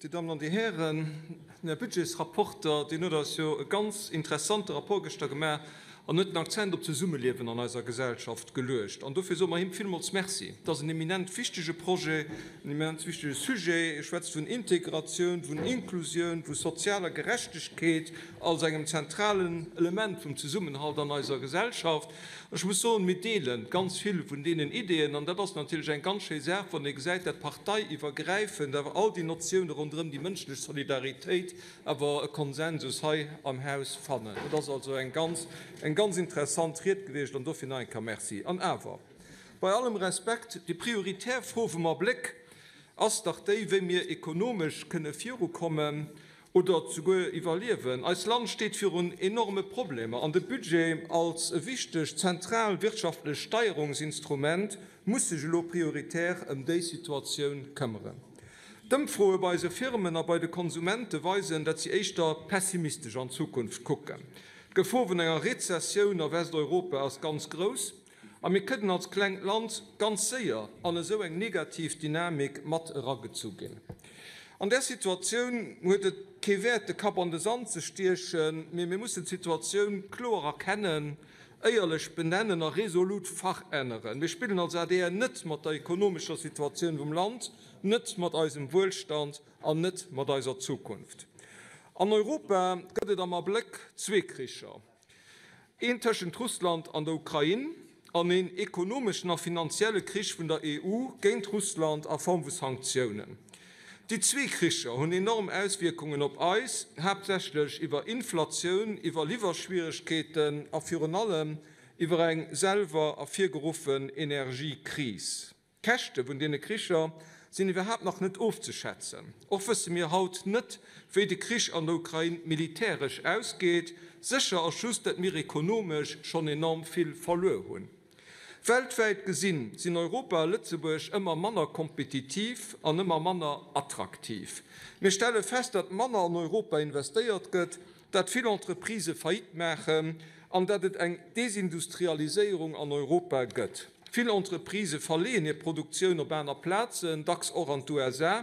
Dir Dammen an Dir Hären, den Här Budgetsrapporter, deen huet eis jo e ganz interessante Rapport gëschter gemaach an huet den Akzent op d'Zesummeliewen an eiser Gesellschaft geluecht. An dofir soe mer him villmools Merci. Et ass en eminent wichtege Projet, en immens wichtege Sujet. E schwätzt vun Integratioun, vun Inklusioun, vu sozialer Gerechtegkeet als engem zentralen Element vum Zesummenhalt an eiser Gesellschaft. Ech muss soen, mir deele ganz vill vun deenen Ideeën. An dat ass natierlech eng ganz schéi Saach, wann ee gesäit, dat parteiiwwergräifend awer all déi Notioune ronderëm déi mënschlech Solidaritéit awer e Konsensus hei am Haus fannen. Et ass also eng ganz, eng ganz interessant Ried gewiescht an dofir nach eng Kéier Merci. An awer, bei allem Respekt, déi prioritär Fro vum Abléck ass dach déi, wéi mir ekonomesch kënne virukommen oder souguer iwwerliewen. Eist Land steet virun enorme Problemer an de Budget als e wichtegt zentral wirtschaftlech Steierungsinstrument muss sech elo prioritär ëm déi Situatioun këmmeren. D'Ëmfroe bei eise Firmen a bei de Konsumente weisen, datt si éischter pessimistesch an d'Zukunft kucken. D'Gefor vun enger Rezessioun a Westeuropa ass ganz grouss a mir kënnen als klengt Land ganz séier an esou eng negativ Dynamik mat eragezu ginn. An där Situatioun huet et kee Wäert, de Kapp an de Sand ze stiechen, mee mir mussen d'Situatioun kloer erkennen, éierlech benennen a resolut veränneren. Mir spillen als adr net mat der ekonomescher Situatioun vum Land, net mat eisem Wuelstand an net mat eiser Zukunft. An Europa gëtt et am Abléck zwee Kricher, een tëschent Russland an der Ukrain an een ekonomeschen a finanzielle Krich vun der EU géint Russland a Form vu Sanktiounen. Déi zwee Kricher hunn enorm Auswierkungen op eis, haaptsächlech iwwer Inflatioun, iwwer Liwwerschwieregkeeten a virun allem iwwer eng selwer ervirgeruffen Energiekris. D'Käschte vun deene Kricher sinn iwwerhaapt nach net ofzeschätzen. Och wësse mir haut net, wéi de Krich an der Ukrain militäresch ausgeet. Sécher ass just, datt mir ekonomesch schonn enorm vill verluer hunn. Weltwäit gesinn, sinn Europa a Lëtzebuerg ëmmer manner kompetitiv an ëmmer manner attraktiv. Mir stelle fest, datt manner an Europa investéiert gëtt, datt vill Entreprisë Faillite maachen an datt et eng Desindustrialiséierung an Europa gëtt. Vill Entreprisë verleeën hir Produktioun op aner Plazen, dacks och an d'USA,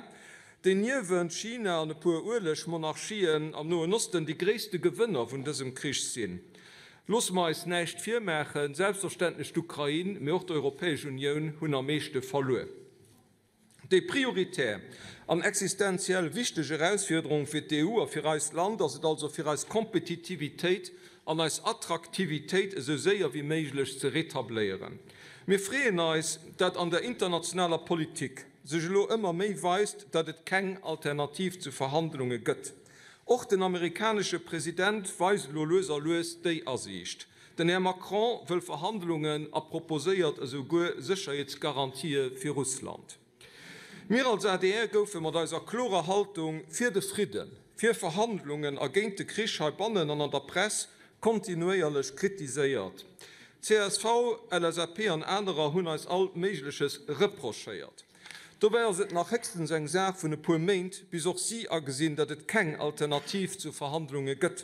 déi niewent China an e puer Uelegmonarchien am Noen Osten déi gréisste Gewënner vun dësem Krich sinn. Loosse mer eis näischt virmaachen, selbstverständlech d'Ukrain, mee och d'Europäesch Unioun hunn am meeschte verluer. Déi prioritär an existenziell wichteg Erausfuerderung fir d'EU a fir eist Land ass et also, fir eis Kompetitivitéit an eis Attraktivitéit esou séier wéi méiglech ze retabléieren. Mir freeën eis, dat an der internationaler Politik sech elo ëmmer méi weist, dat et keng Alternativ zu Verhandlunge gëtt. Och den amerikanesche President weist elo lues a lues déi Asiicht. Den Här Macron wëll Verhandlungen a proposéiert esou guer Sécherheetsgarantië fir Russland. Mir als adr goufe mat eiser klorer Haltung fir de Fridden, fir Verhandlungen a géint de Krich heibannen an an der Press kontinuéierlech kritiséiert. Csv, LSAP an anerer hunn eis all Méigleches reprochéiert. Dobäi ass et nach héchstens eng Saach vun e puer Méint, bis och si agesinn, datt et keng Alternativ zu Verhandlunge gëtt.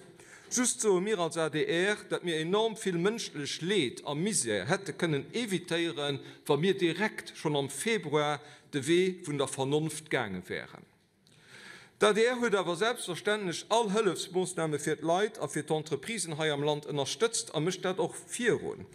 Just soe mir als adr, datt mir enorm vill mënschlech Leed a Misär hätte kënnen evitéieren, wa mir direkt schonn am Februar de Wee vun der Vernonft gaange wären. D'adr huet awer selbstverständlech all Hëllefsmoossname fir d'Leit a fir d'Entreprisen hei am Land ënnerstëtzt a mécht dat och virun.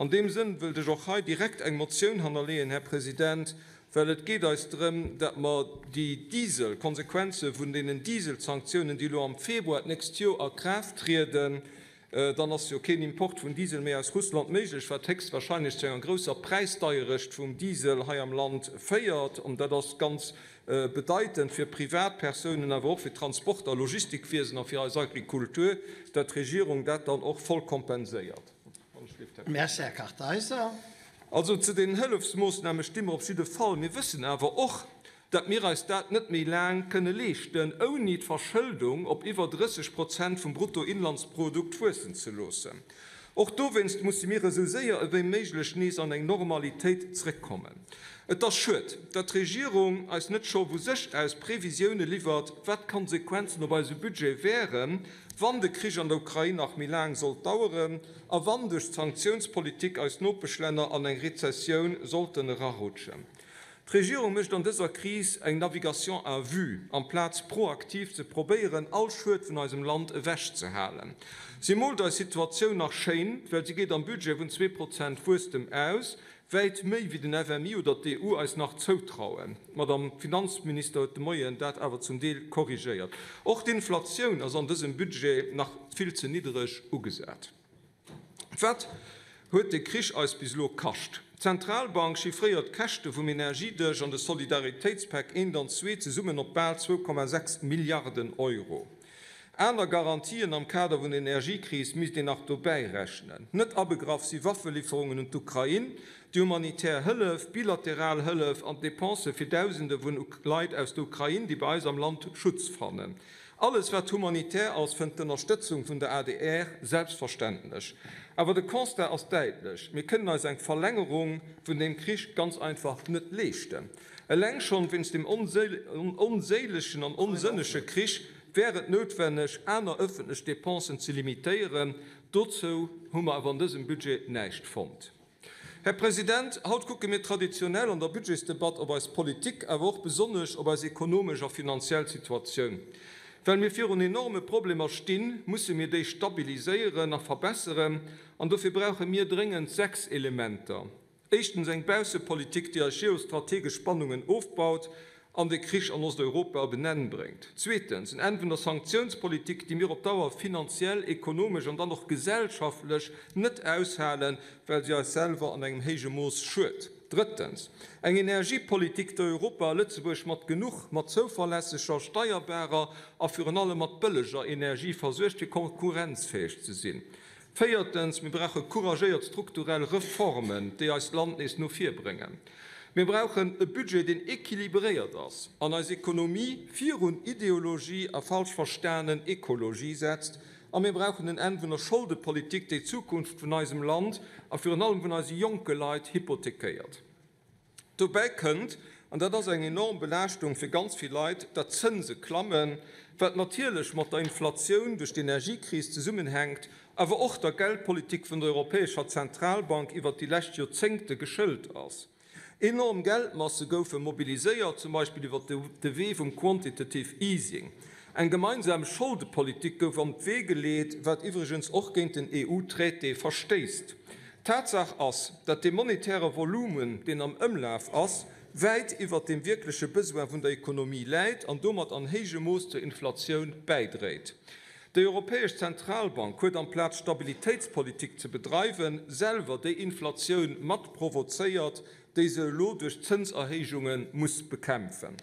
An deem Sënn wëllt ech och hei direkt eng Motioun hannerleeën, Här President, well et geet eis drëm, dat mer déi Diesel, d'Konsequenze vun deenen Dieselsanktiounen, déi elo am Februar d'nächst Joer a Kraaft trieden, Dann ass jo keen Import vun Diesel méi aus Russland méiglech, wat héchstwahrscheinlech zu enger grousser Präisdeierecht vum Diesel hei am Land féiert. An dat ass ganz bedeitend fir Privatpersounen, awer och fir d'Transport a Logistikwiesen a fir eis Agrikultur, dat d'Regierung dat dann och voll kompenséiert. Merci, Här Kartheiser. Also zu den Hëllefsmoossname sti mer op jidde Fall. Mir wëssen awer och, datt mir eis dat net méi laang kënne leeschten, ouni d'Verschëldung op iwwer 30 Prozent vum Bruttoinlandsprodukt wuessen ze loossen. Och dowéinst musse mir esou séier ewéi méiglech nees an eng Normalitéit zréckkommen. Et ass schued, datt d'Regierung eis net scho vu sech aus Previsioune liwwert, wat d'Konsequenzen op eise Budget wären, wann de Krich an der Ukrain nach méi laang sollt daueren a wann duerch d'Sanktiounspolitik eis Nopeschlänner an eng Rezessioun sollten erarutschen. D'Regierung mécht an dëser Kris eng Navigation à vue, amplaz proaktiv ze probéieren, all Schued vun eisem Land ewechzehalen. Si moolt eis Situatioun nach schéin, well si geet am Budget vun 2 Prozent Wuesstem aus, wäit méi wéi den FMI oder d'EU eis nach zoutrauen. D'Madame Finanzminister huet de Moien dat awer zum Deel korrigéiert. Och d'Inflatioun ass an dësem Budget nach vill ze niddereg ugesat. Wat huet de Krich eis bis elo kascht? D'Zentralbank chiffréiert d'Käschte vum Energiedësch an de Solidaritéitspäck eent an zwee zesummen op bal 2,6 Milliarden Euro. Aner Garantien am Kader vun der Energiekris misst een nach dobäi rechnen. Net abegraff si Waffelifferungen un d'Ukrain, déi humanitär Hëllef, bilateral Hëllef an d'Depensë fir Dausende vun Leit aus der Ukrain, déi bei eis am Land Schutz fannen. Alles wat humanitär ass, fënnt d'Ënnerstëtzung vun der adr, selbstverständlech. Awer de Constat ass däitlech, Mir kënnen eis eng Verlängerung vun deem Krich ganz einfach net leeschten. Eleng schonn wéinst deem onséilegen an onsënnege Krich wär et noutwenneg, aner ëffentlech Dépensen ze limitéieren. Dozou hu mer awer an dësem Budget näischt fonnt. Här President, haut kucke mir traditionell an der Budgetsdebatt op eis Politik, awer och besonnesch op eis ekonomesch a finanziell Situatioun. Well mir virun enorme Problemer stinn, musse mir déi stabiliséieren a verbesseren, an dofir brauche mir dréngend 6 Elementer, Éischtens eng Baussepolitik, déi eis geostrategesch Spannungen ofbaut an de Krich an Osteuropa op en Enn bréngt. Zweetens en Enn vun der Sanktiounspolitik, déi mir op Dauer finanziell, ekonomesch an dann och gesellschaftlech net aushalen, well si eis selwer an engem héije Mooss schued. Drëttens eng Energiepolitik, déi Europa a Lëtzebuerg mat genuch, mat zouverlässeger, steierbarer a virun allem mat bëlleger Energie versuergt, fir konkurrenzfäeg ze sinn. Véiertens, mir brauche couragéiert strukturell Reformen, déi eist Land nees no vir bréngen. Mir brauchen e Budget, deen équilibréiert ass an eis Ekonomie virun Ideologie a falsch verstanen Ekologie setzt. A mir brauchen en Enn vun der Scholdepolitik, déi d'Zukunft vun eisem Land a virun allem vun eise jonke Leit hypothekéiert. Dobäi kënnt, an dat ass eng enorm Belaaschtung fir ganz vill Leit, datt d'Zënse klammen, wat natierlech mat der Inflatioun duerch d'Energiekris zesummenhänkt, awer och der Geldpolitik vun der Europäescher Zentralbank iwwert déi lescht Joerzéngte geschëlt ass. Enorm Geldmasse goufe mobiliséiert, zum Beispill iwwert de Wee vum Quantitative Easing. Eng gemeinsam Scholdepolitik gouf an d'Wee geleet, wat iwwregens och géint den EU-Traité verstéisst. Tatsaach ass, datt dee monetäre Volumen, deen am Ëmlaf ass, wäit iwwert deem wierkleche Besoin vun der Ekonomie läit an domat an héijem Mooss zur Inflatioun bäidréit. Déi Europäesch Zentralbank huet, amplaz Stabilitéitspolitik ze bedreiwen, selwer déi Inflatioun mat provozéiert, déi se elo duerch Zënserhéijunge muss bekämpfen.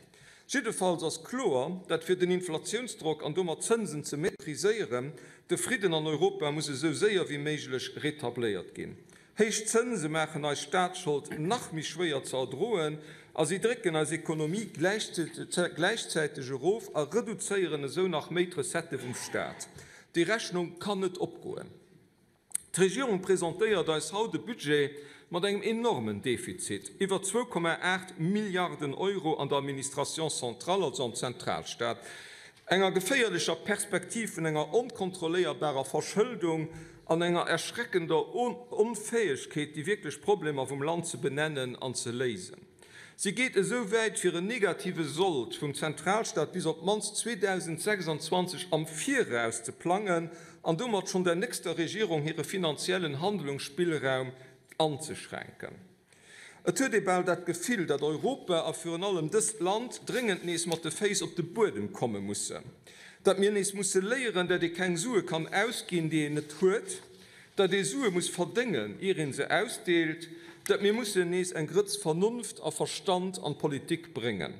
Jiddefalls ass kloer, datt fir den Inflatiounsdrock an domat d'Zënsen ze maîtriséieren, de Fridden an Europa muss esou séier wéi méiglech retabléiert ginn. Héich Zënse maachen eis Staatsschold nach méi schwéier ze erdroen a si drécken eis Ekonomie gläichzäiteg erof a reduzéieren esou nach méi d'Recettë vum Staat. Déi Rechnung kann net opgoen. D'Regierung presentéiert eis haut e Budget mat engem enormen Defizit, iwwer 2,8 Milliarden Euro an der Administration centrale, also am Zentralstaat, enger geféierlecher Perspektiv vun enger onkontrolléierbarer Verschëldung an enger erschreckender Onfäegkeet, déi wierklech Problemer vum Land ze benennen an ze léisen. Si geet esou wäit, fir en negative Sold vum Zentralstaat bis op d'mannst 2026 am Viraus ze plangen an domat schonn der nächster Regierung hire finanziellen Handlungsspillraum anzeschränken. Et huet ee bal dat Gefill, datt Europa a virun allem dëst Land dréngend nees mat de Féiss op de Buedem komme mussen, datt mir nees musse léieren, datt ee keng Sue kann ausginn, déi een net huet, Datt ee Sue muss verdéngen, ier ee se ausdeelt, datt mir mussen nees eng Grëtz Vernonft a Verstand an d'Politik bréngen.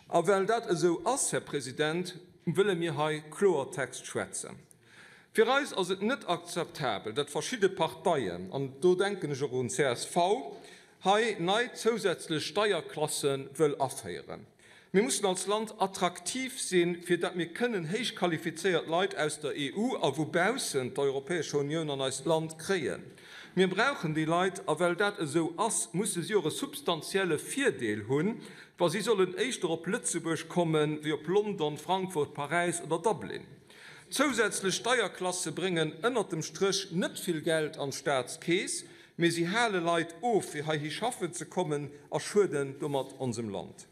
A well dat esou ass, Här President, wëlle mir hei Kloertext schwätzen. Fir eis ass et net akzeptabel, datt verschidde Parteien, an do denken ech och un csv, hei nei zousätzlech Steierklasse wëll aféieren. Mir mussen als Land attraktiv sinn, fir datt mir kënnen héich qualifizéiert Leit aus der EU a vu baussent der Europäescher Unioun an eist Land kréien. Mir brauchen déi Leit, a well dat esou ass, musse si och e substantielle Virdeel hunn, wa si sollen éischter op Lëtzebuerg kommen, wéi op London, Frankfurt, Paräis oder Dublin. Zousätzlech Steierklasse bréngen ënnert dem Stréch net vill Geld an d'Staatskeess. Mee si hale Leit of, fir heihi schaffen ze kommen a schueden domat onsem Land.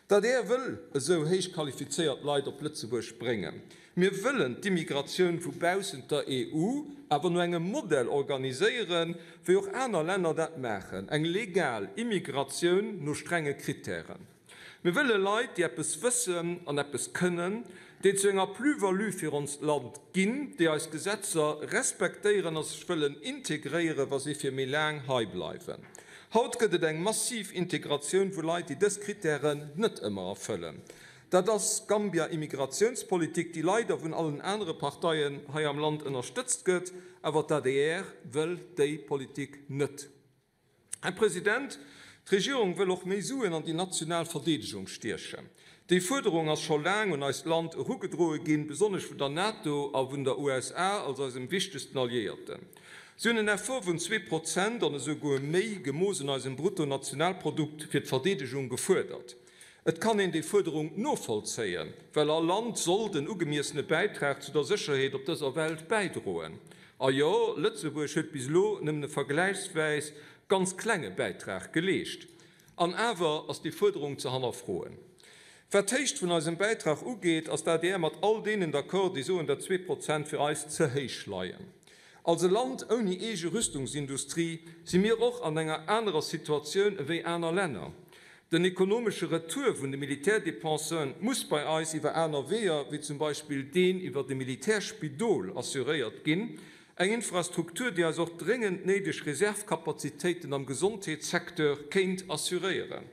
D'adr wëll esou héich qualifizéiert Leit op Lëtzebuerg bréngen. Mir wëllen d'Immigratioun vu baussent der EU awer no engem Modell organiséieren, wéi och aner Länner dat maachen, eng legal Immigratioun no strenge Krittären. Mir wëlle Leit, déi eppes wëssen an eppes kënnen, déi zu enger Plus-value fir onst Land ginn, déi eis Gesetzer respektéieren a sech wëllen integréieren, wa si fir méi laang hei bleiwen. Haut gëtt et eng massiv Integratioun vu Leit, déi dës Krittären net ëmmer erfëllen. Dat ass d'Gambia-Immigratiounspolitik, déi leider vun allen anere Parteien hei am Land ënnerstëtzt gëtt. Awer d'ADR wëll déi Politik net. Här President, d'Regierung wëll och méi Suen an déi national Verdeedegung stiechen. Déi Fuerderung ass scho laang un eist Land erugedroe ginn, besonnesch vun der NATO a vun der USA als eisem wichtegsten Alliéierten. Si hunn en Effort vun 2% an esou guer méi, gemooss un eisem Bruttonationalprodukt, fir d'Verdeedegung gefuerdert. Et kann een déi Fuerderung novollzéien, well all Land sollt en ugemiessene Bäitrag zu der Sécherheet op dëser Welt bäidroen. A jo, Lëtzebuerg huet bis elo nëmmen e vergläichswäis ganz klenge Bäitrag geleescht. An awer ass déi Fuerderung ze hannerfroen. Wat d'Héicht vun eisem Bäitrag ugeet, ass d'ADR mat all deenen d'accord, déi soen, datt 2% fir eis ze héich leien. Als e Land ouni eege Rüstungsindustrie si mir och an enger anerer Situatioun ewéi aner Länner. Den ekonomesche Retour vun de Militärdépensen muss bei eis iwwer aner Weeër, wéi zum Beispill deen iwwert e Militärspidol, assuréiert ginn, eng Infrastruktur, déi eis och dréngend néideg Reservkapazitéiten am Gesondheetssecteur kéint assuréieren.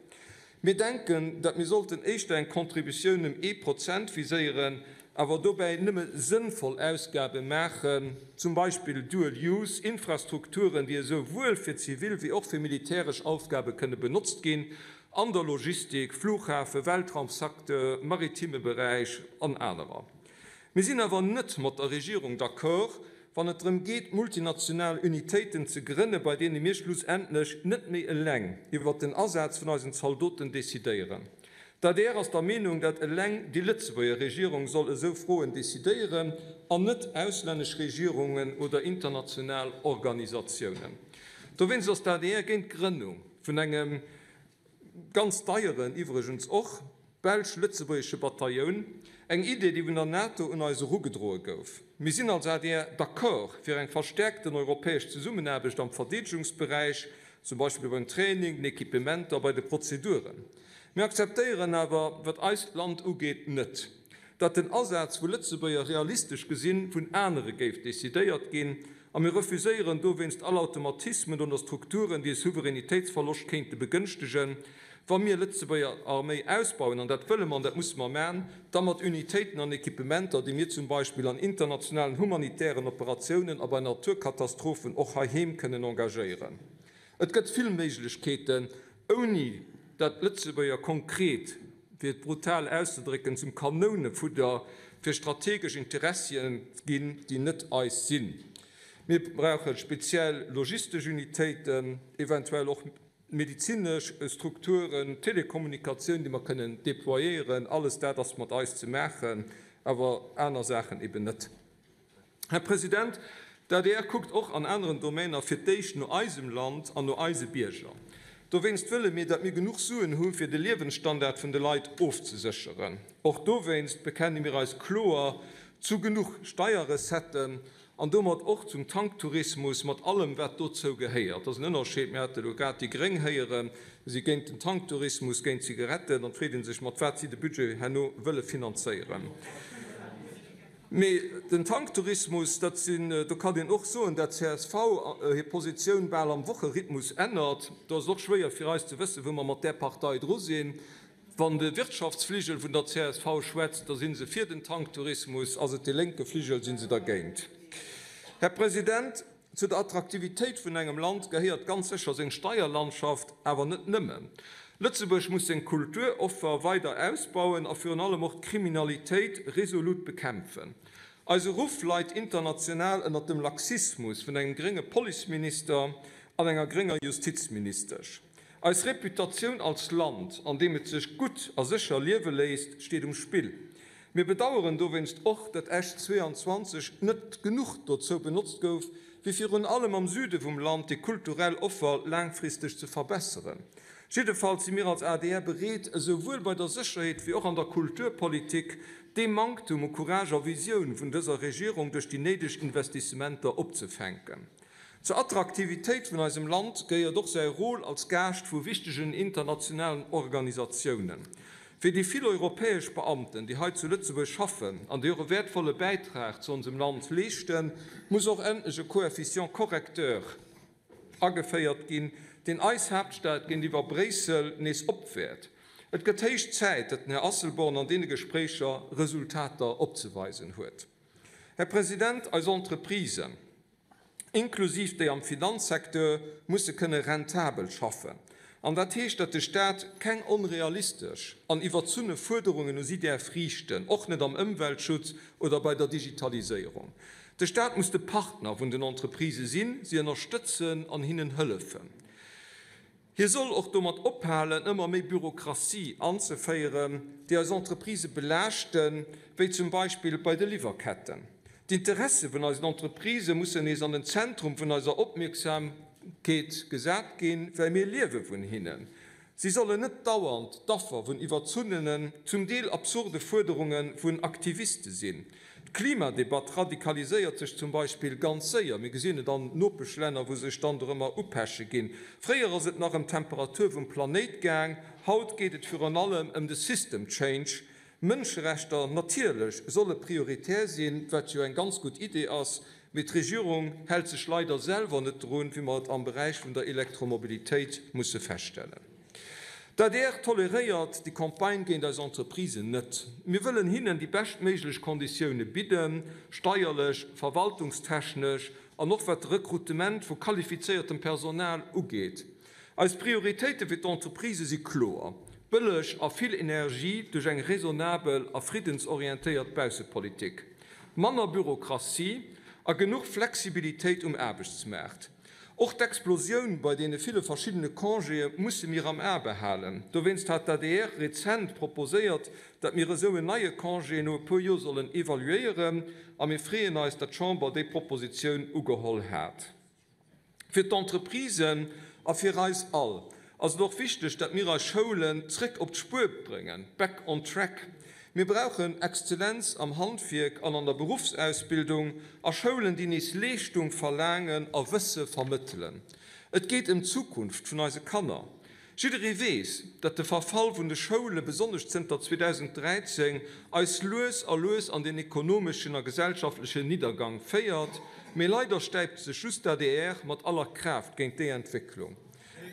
Mir denken, datt mir sollten éischter eng Contributioun ëm ee Prozent viséieren, awer dobäi nëmme sënnvoll Ausgabe maachen, zum Beispill Dual use Infrastrukturen, déi esou wuel fir zivil wéi och fir militäresch Aufgabe kënne benotzt ginn, an der Logistik, Flughafen, Weltraumsecteur, maritime Beräich an anerer. Mir sinn awer net mat der Regierung d'accord, wann et drëm geet, multinational Unitéiten ze grënne bei deene mir schlussendlech net méi eleng iwwert den Asaz vun eisen Zaldoten decidéieren. D'adr ass der Meenung, dat eleng déi Lëtzebuerger Regierung soll esou Froen decidéieren an net auslännesch Regierungen oder international Organisatiounen. Dowéinst ass d'adr géint d'Grënnung vun engem, ganz deieren iwwregens och, belsch-lëtzebuergesche Batailloun, eng Idee, déi vun der NATO un eis erugedroe gouf. Mir sinn als adr d'accord fir eng verstäerkten europäesch Zesummenaarbecht am Verdeedegungsberäich, zum Beispill beim Training, den Equipementer, bei de Prozeduren. Mir akzeptéieren awer, wat eist Land ugeet, net, datt den Asaz vu Lëtzebuerger realistesch gesinn vun anere géif decidéiert ginn, a mir refuséieren dowéinst all Automatismen oder Strukturen, déi e Souveränitéitsverloscht kéinte begënschtegen. Wa mir Lëtzebuerger Arméi ausbauen, an dat wëlle mer an dat musse mer man, da mat Unitéiten an Equipementer, déi mir zum Beispill an internationalen humanitären Operatiounen a bei Naturkatastrophen och heiheem kënnen engagéieren. Et gëtt vill Méiglechkeeten, ouni dat d'Lëtzebuerger konkret, fir et brutal auszedrécken, zum Kanounefudder fir strategesch Interessien ginn, déi net eis sinn. Mir brauche speziell logistesch Unitéiten, eventuell och medezinesch Strukturen, Telekommunikatioun, déi mer kënnen déployéieren. Alles dat ass mat eis ze maachen, awer aner Saachen eben net. Här President, d'ADR kuckt och an aneren Domainer fir d'éischt no eisem Land an no eise Bierger. Dowéinst wëlle mir, datt mir genuch Suen hu fir de Liewensstandard vun de Leit ofzesécheren. Och dowéinst bekenne mir eis kloer zu genuch Steierrecetten an domat och zum Tanktourismus mat allem wat dozou gehéiert. Dat ass en Ënnerscheed. Mir hate lo grad déi Gréng héieren, si si géint den Tanktourismus, géint d'Zigaretten. Dann freet ee sech, mat wat si de Budget herno wëlle finanzéieren. Mee den Tanktourismus, dat sinn, do kann een och soen, dat csv hir Positioun bal am Wocherhythmus ännert. Do ass et och schwéier fir eis ze wëssen, wou mer mat där Partei dru sinn. Wann de Wirtschaftsfligel vun der csv schwätzt, da si se fir den Tanktourismus, ass et de lénke Fligel, si se dergéint. Här President, Zu der Attraktivitéit vun engem Land gehéiert ganz sécher seng Steierlandschaft, awer net nëmmen. Lëtzebuerg muss seng Kulturoffer weider ausbauen a virun allem och d'Kriminalitéit resolut bekämpfen. Eise Ruff leit international ënnert dem Laxismus vun engem grénge Policeminister an enger grénger Justizministesch. Eis Reputatioun als Land, an deem et sech gutt a sécher liewe léisst, steet um Spill. Mir bedaueren dowéinst och, datt Esch 22 net genuch dozou benotzt gouf, fir virun allem am Süde vum Land déi kulturell Offer laangfristeg ze verbesseren. Jiddefalls si mir als adr bereet, esouwuel bei der Sécherheet wéi och an der Kulturpolitik dee Manktum u Courage a Visioun vun dëser Regierung duerch déi néideg Investissementer opzefänken. Zur Attraktivitéit vun eisem Land gehéiert och säi Rôle als Gaascht vu wichtegen internationalen Organisatiounen. Fir déi vill europäesch Beamten, déi hei zu Lëtzebuerg schaffen an déi och e wäertvolle Bäitrag zu onsem Land leeschten, muss och endlech e Coefficient correcteur ageféiert ginn, deen eis Haaptstad géintiwwer Bréissel nees opwäert. Et gëtt héich Zäit, datt den Här Asselborn an deene Gespréicher Resultater opzeweisen huet. Här President, eis Entreprisen, inklusiv déi am Finanzsecteur, musse kënne rentabel schaffen. An dat heescht, datt de Staat keng onrealistesch an iwwerzunne Fuerderungen u si däerf riichten, och net am Ëmweltschutz oder bei der Digitaliséierung. De Staat muss de Partner vun den Entreprisë sinn, si ënnerstëtzen an hinnen hëllefen. Hie soll och domat ophalen, ëmmer méi Bürokratie anzeféieren, déi eis Entreprisë belaaschten, wéi zum Beispill bei de Liwwerketten. D'Interesse vun eisen Entreprisë mussen nees an den Zentrum vun eiser Opmierksamkeet gesat ginn, well mir liewe vun hinnen. Si sollen net dauernd d'Affer vun iwwerzunnenen, zum Deel absurde Fuerderunge vun Aktiviste sinn. D'Klimadebatt radikaliséiert sech zum Beispill ganz séier. Mir gesinn et an Nopeschlänner, wou sech dann dorëmmer upeche ginn. Fréier ass et nach ëm d'Temperatur vum Planéit gaang, haut geet et virun allem ëm de System Change. Mënscherechter, natierlech, solle prioritär sinn, wat jo eng ganz gutt Idee ass, mee d'Regierung hält sech leider selwer net drun, wéi mer et am Beräich vun der Elektromobilitéit musse feststellen. D'adr toleréiert déi Campagne géint eis Entreprisen net. Mir wëllen hinnen déi beschtméiglech Konditioune bidden, steierlech, verwaltungstechnesch an och wat de Rekrutement vu qualifizéiertem Personal ugeet. Eis Prioritéite fir d'Entreprisë si kloer, bëlleg a vill Energie duerch eng raisonnabel a friddensorientéiert Baussepolitik, manner Bürokratie a genuch Flexibilitéit um Aarbechtsmaart. Och d'Explosioun bei deene ville verschiddene Congéë musse mir am A behalen. Dowéinst hat d'ADR rezent proposéiert, datt mir esou en neie Congé no e puer Joer sollen evaluéieren, a mir freeën eis, datt d'Chamber déi Propositioun ugeholl hat. Fir d'Entreprisen a fir eis all ass et och wichteg, datt mir eis Schoulen zréck op d'Spuer bréngen, back on track. Mir brauchen Exzellenz am Handwierk an an der Beruffsausbildung a Schoulen, déi nees Leeschtung verlaangen a Wësse vermëttelen. Et geet ëm d'Zukunft vun eise Kanner. Jidderee weess, datt de Verfall vun de Schoule besonnesch zënter 2013 eis lues a lues an den ekonomeschen a gesellschaftlechen Niddergang féiert. Mee leider stäipt sech just d'ADR mat aller Kraaft géint déi Entwécklung.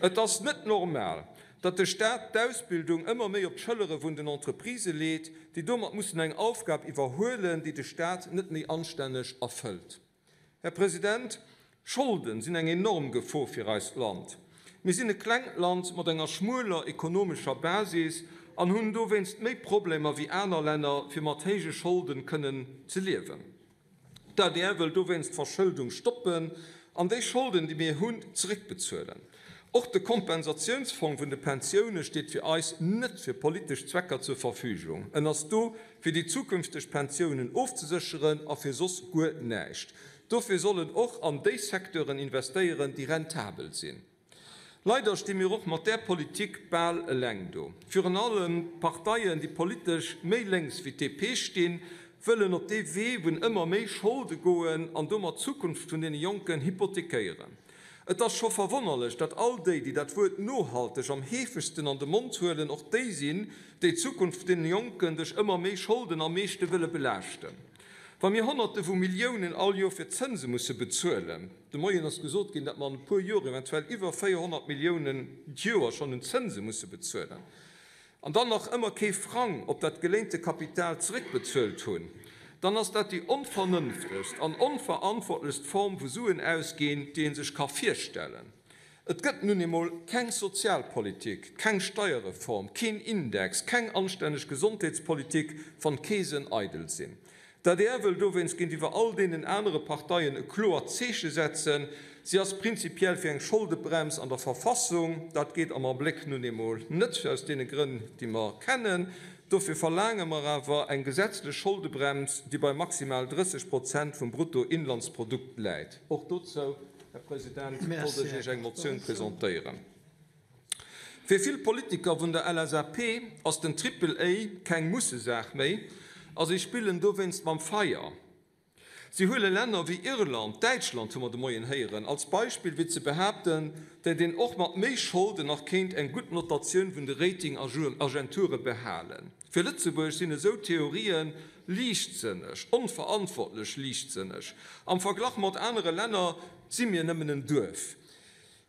Et ass net normal, datt de Staat d'Ausbildung ëmmer méi op d'Schëllere vun den Entreprisë leet, déi domat mussen eng Aufgab iwwerhuelen, déi de Staat net méi anstänneg erfëllt. Här President, Scholde sinn eng enorm Gefor fir eist Land. Mir sinn e klengt Land mat enger schmueler ekonomescher Basis an hunn dowéinst méi Problemer wéi aner Länner, fir mat héije Scholde kënnen ze liewen. D'adr wëll dowéinst d'Verschëldung stoppen an déi Scholden, déi mir hunn, zeréckbezuelen. Och de Kompensatiounsfong vun de Pensioune steet fir eis net fir politesch Zwecker zur Verfügung. En ass do, fir déi zukünfteg Pensiounen ofzesécheren a fir soss guer näischt. Dofir soll en och an déi Secteuren investéieren, déi rentabel sinn. Leider sti mir och mat där Politik bal eleng do. Virun allem d'Parteien, déi politesch méi lénks wéi d'DP stinn, wëllen op dee Wee vun ëmmer méi Scholde goen an domat d'Zukunft vun deene Jonken hypothekéieren. Et ass scho verwonnerlech, datt all déi, déi dat Wuert nohalteg am heefegsten an de Mond huelen, och déi sinn, déi d'Zukunft vun deene Jonken duerch ëmmer méi Scholden am meeschte wëlle belaaschten. Wa mir Honnerte vu Milliounen all Joer fir Zënse musse bezuelen, De Moien ass gesot ginn, datt mer an e puer Joer eventuell iwwer 400 Milliounen d'Joer schonn un Zënse musse bezuelen an dann nach ëmmer kee Frang op dat geléinte Kapital zeréckbezuelt hunn, dann ass dat déi onvernënftegst an onverantwortlechst Form vu Suen ausginn, déi ee sech ka virstellen. Et gëtt nun eemol keng Sozialpolitik, keng Steierreform, keen Index, keng anstänneg Gesondheetspolitik, wann d'Keesen eidel sinn. D'adr wëll dowéinst géintiwwer all deenen anere Parteien e kloert Zeeche setzen, Si ass prinzipiell fir eng Scholdebrems an der Verfassung. Dat geet am Abléck nun eemol net, aus deene Grënn, déi mer kennen. Dofir verlaange mer awer eng gesetzlech Scholdebrems, déi bei maximal 30 Prozent vum Bruttoinlandsprodukt läit. Och dozou, Här President, wollt ech Iech eng Motioun presentéieren. Fir vill Politiker vun der LSAP ass den Triple A keng Mussesaach méi a si spillen dowéinst mam Feier. Si huele Länner wéi Irland, Däitschland hu mer de Moien héieren, als Beispill fir ze behaapten, datt een och mat méi Scholden nach kéint eng gutt Notatioun vun de Ratingagenture behalen. Fir Lëtzebuerg sinn esou Theorië liichtsënneg, onverantwortlech liichtsënneg. Am Verglach mat anere Länner si mir nëmmen en Duerf.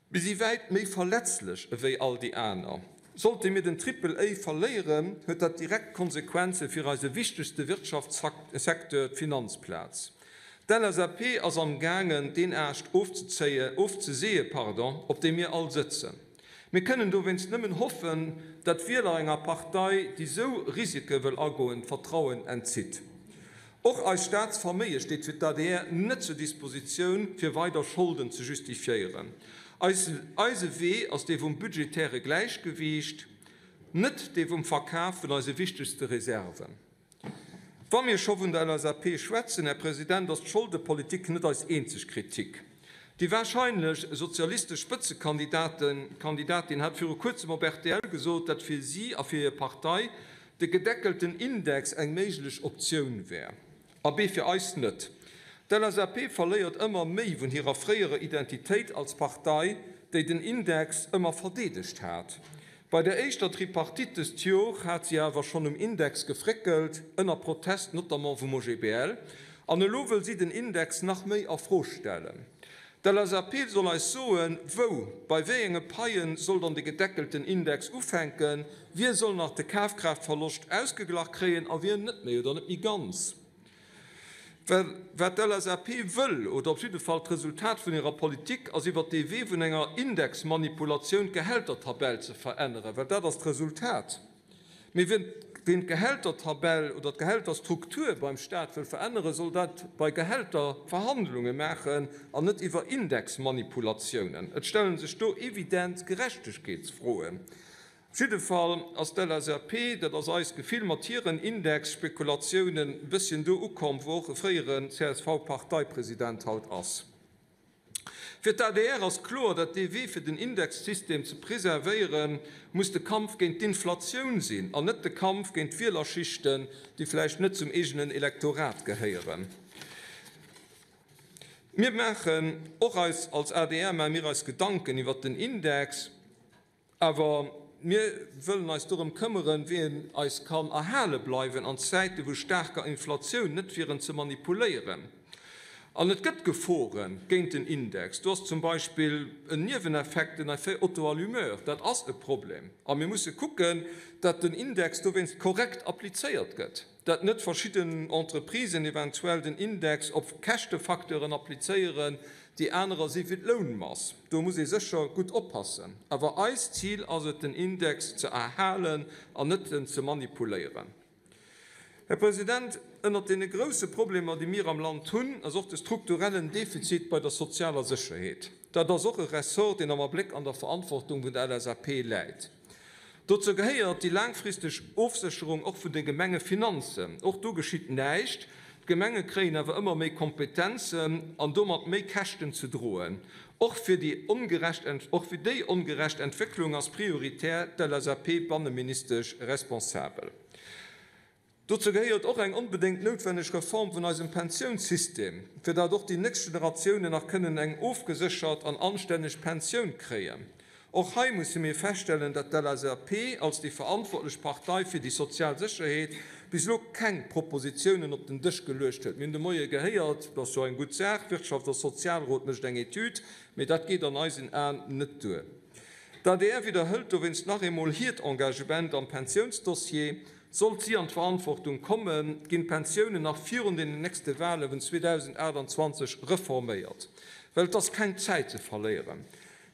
Mir si wäit méi verletzlech ewéi all déi aner. Sollte mir den Triple A verléieren, huet dat direkt Konsequenze fir eise wichtegste Wirtschaftssecteur, d'Finanzplaz. D'LSAP ass am gaangen, deen Aascht ofzezéie, ofzeseeë, pardon, op deem mir all sëtzen. Mir kënnen dowéinst nëmmen hoffen, datt d'Wieler enger Partei, déi sou Risike wëll agoen, d'Vertrauen entzitt. Och eist Staatsverméige steet fir d'ADR net zur Dispositioun, fir weider Scholden ze justifiéieren. Eise Wee ass dee vum budgetäre Gläichgewiicht, net dee vum Verkaf vun eise wichtegste Reserven. Wa mir scho vun der LSAP schwätzen, Här President, ass d'Scholdepolitik net eis eenzeg Kritik. Déi warscheinlech sozialistesch Spëtzekandidatin hat viru kuerzem op rtl gesot, datt fir si a fir hir Partei de gedeckelten Index eng méiglech Optioun wär. Abee, fir eis net. D'LSAP verléiert ëmmer méi vun hirer fréierer Identitéit als Partei, déi den Index ëmmer verdeedegt hat. Bei der éischter Tripartite dëst Jor hat si awer schonn um Index gefréckelt, ënner Protest notamment vum OGBL. An elo wëll si den Index nach méi a Fro stellen. D'LSAP soll eis soen, wou, bei wéi enge Paien soll dann de gedeckelten Index ufänken, wie soll nach de Kafkraaftverloscht ausgeglach kréien a wien net méi oder net méi ganz. Well wat d'LSAP wëll, oder op jidde Fall d'Resultat vun hirer Politik, ass iwwert dee Wee vun enger Indexmanipulatioun d'Gehältertabell ze veränneren, well dat ass d'Resultat. Mee wien d'Gehältertabell oder d'Gehälterstruktur beim Staat wëll veränneren, soll dat bei Gehälterverhandlunge maachen an net iwwer Indexmanipulatiounen. Et stelle sech do evident Gerechtegkeetsfroen. Op jidde Fall ass d'LSAP, dat ass eist Gefill, mat hiren Indexspekulatiounen e bësschen do ukomm, wou och e fréieren CSV-Parteipresident haut ass. Fir d'ADR ass kloer, datt dee Wee fir den Indexsystem ze preservéieren, muss de Kampf géint d'Inflatioun sinn an net de Kampf géint d'Wielerschichten, déi vläicht net zum eegenen Elektorat gehéieren. Mir maachen och eis als adr maache mir eis Gedanken iwwert den Index. Awer mir wëllen eis dorëm këmmeren, wéi en eis kann erhale bleiwen an Zäite vu staarker Inflatioun, net fir en ze manipuléieren. An et gëtt Gefore géint den Index. Do ass zum Beispill en Nieweneffekt, den Effet auto-allumeur. Dat ass e Problem. A mir musse kucken, datt den Index dowéinst korrekt applizéiert gëtt. dat net verschidden Entreprisen eventuell den Index op Käschtefacteuren applizéieren, déi anerer si wéi d'Lounmass. Do muss ee sécher gutt oppassen. Awer eist Zil ass et, den Index ze erhalen an net en ze manipuléieren. Här President, ënnert deene grousse Problemer, déi mir am Land hunn, ass och de strukturellen Defizit bei der sozialer Sécherheet. Dat ass och e Ressort, deen am Abléck an der Verantwortung vun der LSAP läit. Dozou gehéiert déi laangfristeg Ofsécherung och vun de Gemengefinanzen. Och do geschitt näischt. D'Gemenge kréien awer ëmmer méi Kompetenzen an domat méi Käschten ze droen. Och fir déi ongerecht och fir déi ongerecht Entwécklung ass prioritär d'LSAP-Banneministesch responsabel. Dozou gehéiert och eng onbedéngt noutwenneg Reform vun eisem Pensiounssystem, fir dat och déi nächst Generatiounen nach kënnen eng ofgeséchert an anstänneg Pensioun kréien. Och hei musse mir feststellen, dat d'LSAP als déi verantwortlech Partei fir déi sozial Sécherheet bis elo keng Propositionen op den Dësch geluecht huet. Mir hunn de Moie gehéiert, dat ass jo eng gutt Saach, Wirtschafts a Sozialrot mécht eng Etüd, mee dat geet an eisen Aen net duer. D'adr widderhëlt dowéinst nach eemol hiert Engagement am Pensiounsdossier. Sollt si an d'Verantwortung kommen, ginn d'Pensiounen nach virun den nächste Wale vun 2028 reforméiert. Well et ass keng Zäit ze verléieren.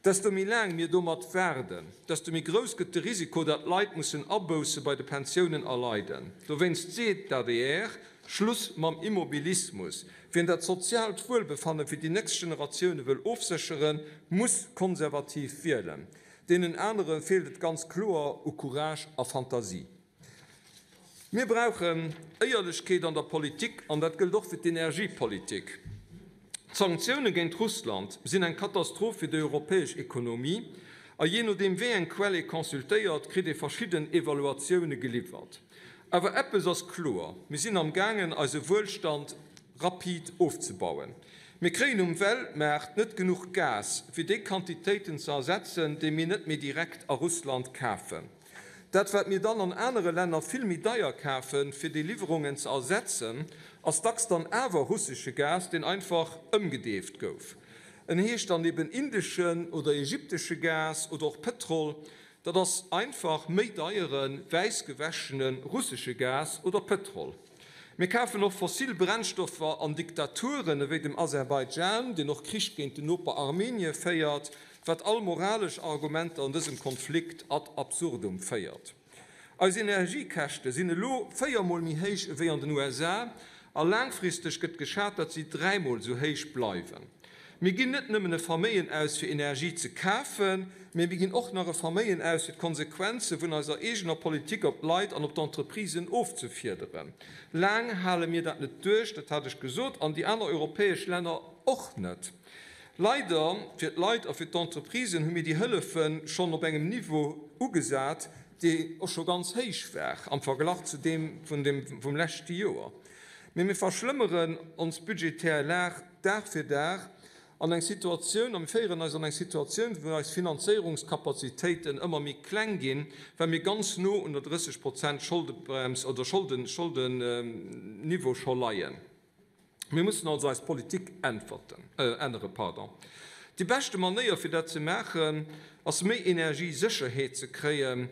Desto méi laang mir domat waarden, desto méi grouss gëtt de Risiko, datt Leit mussen Abousse bei de Pensiounen erleiden. Dowéinst seet d'ADR, Schluss mam Immobilismus! Wien dat soziaalt Wuelbefanne fir déi nächst Generatioune wëll ofsécheren, muss konservativ wielen. Deenen anere feelt et ganz kloer u Courage a Fantasie. Mir brauchen Éierlechkeet an der Politik, an dat gëllt och fir d'Energiepolitik. D'Sanktioune géint Russland sinn eng Katastroph fir déi europäesch Ekonomie, a jee nodeem wéi eng Quell ee consultéiert, kritt ee verschidden Evaluatioune geliwwert. Awer eppes ass kloer, Mir sinn am gaangen eise Wuelstand rapid ofzebauen. Mir kréien um Weltmaart net genuch Gas, fir déi Quantitéiten ze ersetzen, déi mir net méi direkt a Russland kafen. Dat, wat mir dann an anere Länner vill méi deier kafen, fir déi Liwwerungen ze ersetzen, ass dacks dann awer russesche Gas, deen einfach ëmgedeeft gouf. En heescht dann eben indeschen oder ägyptesche Gas oder och Pëtrol. Dat ass einfach méi deiere wäissgewäschene russesche Gas oder Pëtrol. Mir kafen och fossil Brennstoffer an Diktaturen ewéi dem Aserbaidschan, deen och Krich géint den Noper Armenie féiert, wat all moralesch Argumenter an dësem Konflikt ad absurdum féiert. Eis Energiekäschte sinn elo véiermol méi héich ewéi an den USA a laangfristeg gëtt geschat, datt si dräimol esou héich bleiwen. Mir ginn net nëmmen e Verméien aus, fir Energie ze kafen, mee mir ginn och nach e Verméien aus, fir d'Konsequenze vun eiser eegener Politik op d'Leit an op d'Entreprisen ofzefiederen. Laang hale mir dat net duerch, dat hat ech gesot, an déi aner europäesch Länner och net. Leider fir d'Leit a fir d'Entreprisen hu mir déi Hëllefe schonn op engem Niveau ugesat, dee och scho ganz héich war am Verglach zu deem vum leschte Joer. Mee mir verschlëmmeren ons budgetär Lag Dag fir Dag an eng Situatioun, a mir féieren eis an eng Situatioun, wou eis Finanzéierungskapazitéiten ëmmer méi kleng ginn, well mir ganz no un der 30 Prozent Scholdebrems oder Scholden, Scholdenniveau scho leien. Mir mussen also eis Politik äntwerten, änneren, pardon. Déi beschte Manéier, fir dat ze maachen, ass méi Energiesécherheet ze kréien.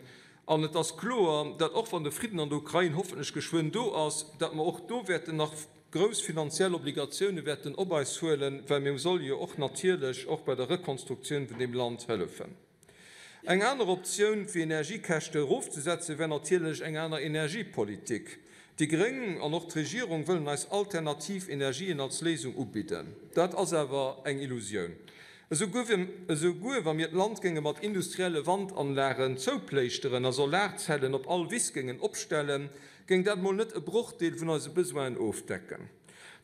An et ass kloer, datt och wann de Fridden an der Ukrain hoffentlech geschwënn do ass, datt mer och do wäerten nach grouss finanziell Obligatioune wäerten op eis huelen, well mir solle jo och natierlech och bei der Rekonstruktioun vun deem Land hëllefen. Eng aner Optioun, fir Energiekäschte erofzesetze wär natierlech eng aner Energiepolitik. Déi gréng an och d'Regierung wëllen eis alternativ Energien als Léisung ubidden. Dat ass awer eng Illusioun. Esouguer wa mir d'Land géinge mat industrielle Wandanlagen zoupléischteren a Solarzellen op all Wiss géingen opstellen, géing dat mol net e Brochdeel vun eise Besoinen ofdecken.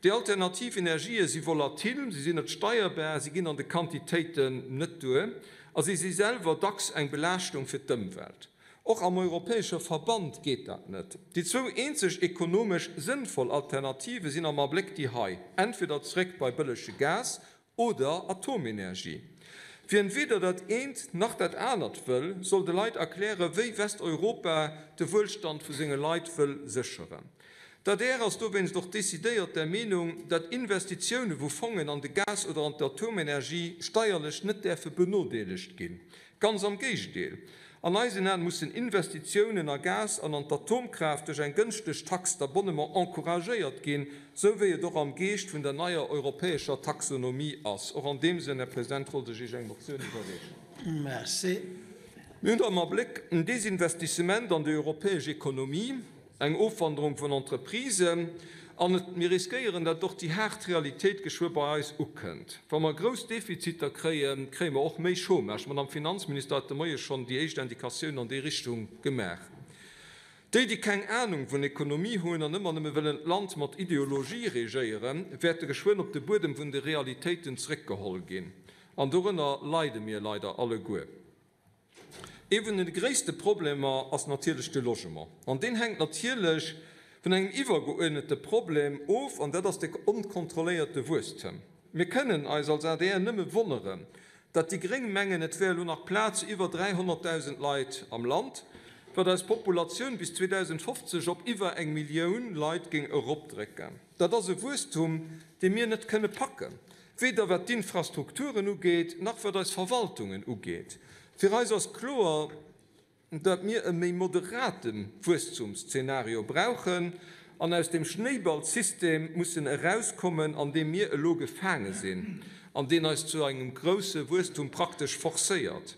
Déi alternativ Energië si volatil, si sinn net steierbar, si ginn an de Quantitéiten net duer a si si selwer dacks eng Belaaschtung fir d'Ëmwelt. Och am europäesche Verband geet dat net. Déi zwou eenzeg ekonomesch sënnvoll Alternative sinn am Abléck déi hei, entweder zréck bei bëllege Gas Oder Atomenergie. Wien weder dat eent nach dat anert wëll, soll de Leit erklären, wéi Westeuropa de Wuelstand vu senge Leit wëll sécheren. D'adr ass dowéinst och decidéiert der Meenung, datt Investitioune vu Fongen an de Gas oder an d'Atomenergie steierlech net däerfe benodeelegt ginn. Ganz am Géigendeel, An eisen Aen mussen Investitiounen a Gas an an d'Atomkraaft duerch eng gënschteg Taxe d'abonnement encouragéiert ginn, sou wéi et och am Geescht vun der neier europäescher Taxonomie ass. Och an deem Sënn, Här President, wollt ech Iech eng Motioun iwwerreechen. Merci. Mir hunn am Abléck en Desinvestissement an déi europäesch Ekonomie. Eng Ofwanderung vun Entreprisen an et mir riskéieren, datt och déi haart Realitéit geschwë bei eis ukënnt. Wa mer grouss Defiziter kréien, kréie mer och méi Chômage. D'Madame Finanzminister hat de Moie schonn déi éischt Indikatiounen an déi Richtung gemaach. Déi, déi keng Anung vun Ekonomie hunn an ëmmer nëmme wëllen d'Land mat Ideologie regéieren, wäerte geschwënn op de Buedem vun de Realitéiten zréckgeholl ginn. An dorënner leide mir leider alleguer. Ee vun de gréisste Problemer ass natierlech de Logement. An deen hänkt natierlech vun engem iwwergeuerdnete Problem of, an dat ass de onkontrolléierte Wuesstem. Mir kënnen eis als adr nëmme wonneren, datt déi gréng mengen, et wär elo nach Plaz fir iwwer 300.000 Leit am Land, wat eis Populatioun bis 2050 op iwwer eng Millioun Leit géing eropdrécken. Dat ass e Wuesstum, dee mir net kënne packen. Weder wat d'Infrastrukturen ugeet, nach wat eis Verwaltungen ugeet. Fir eis ass kloer, datt mir e méi moderate Wuesstumszenario brauchen an aus dem Schnéiballsystem mussen erauskommen, an deem mir elo gefaange sinn an deen eis zu engem grousse Wuesstum praktesch forcéiert.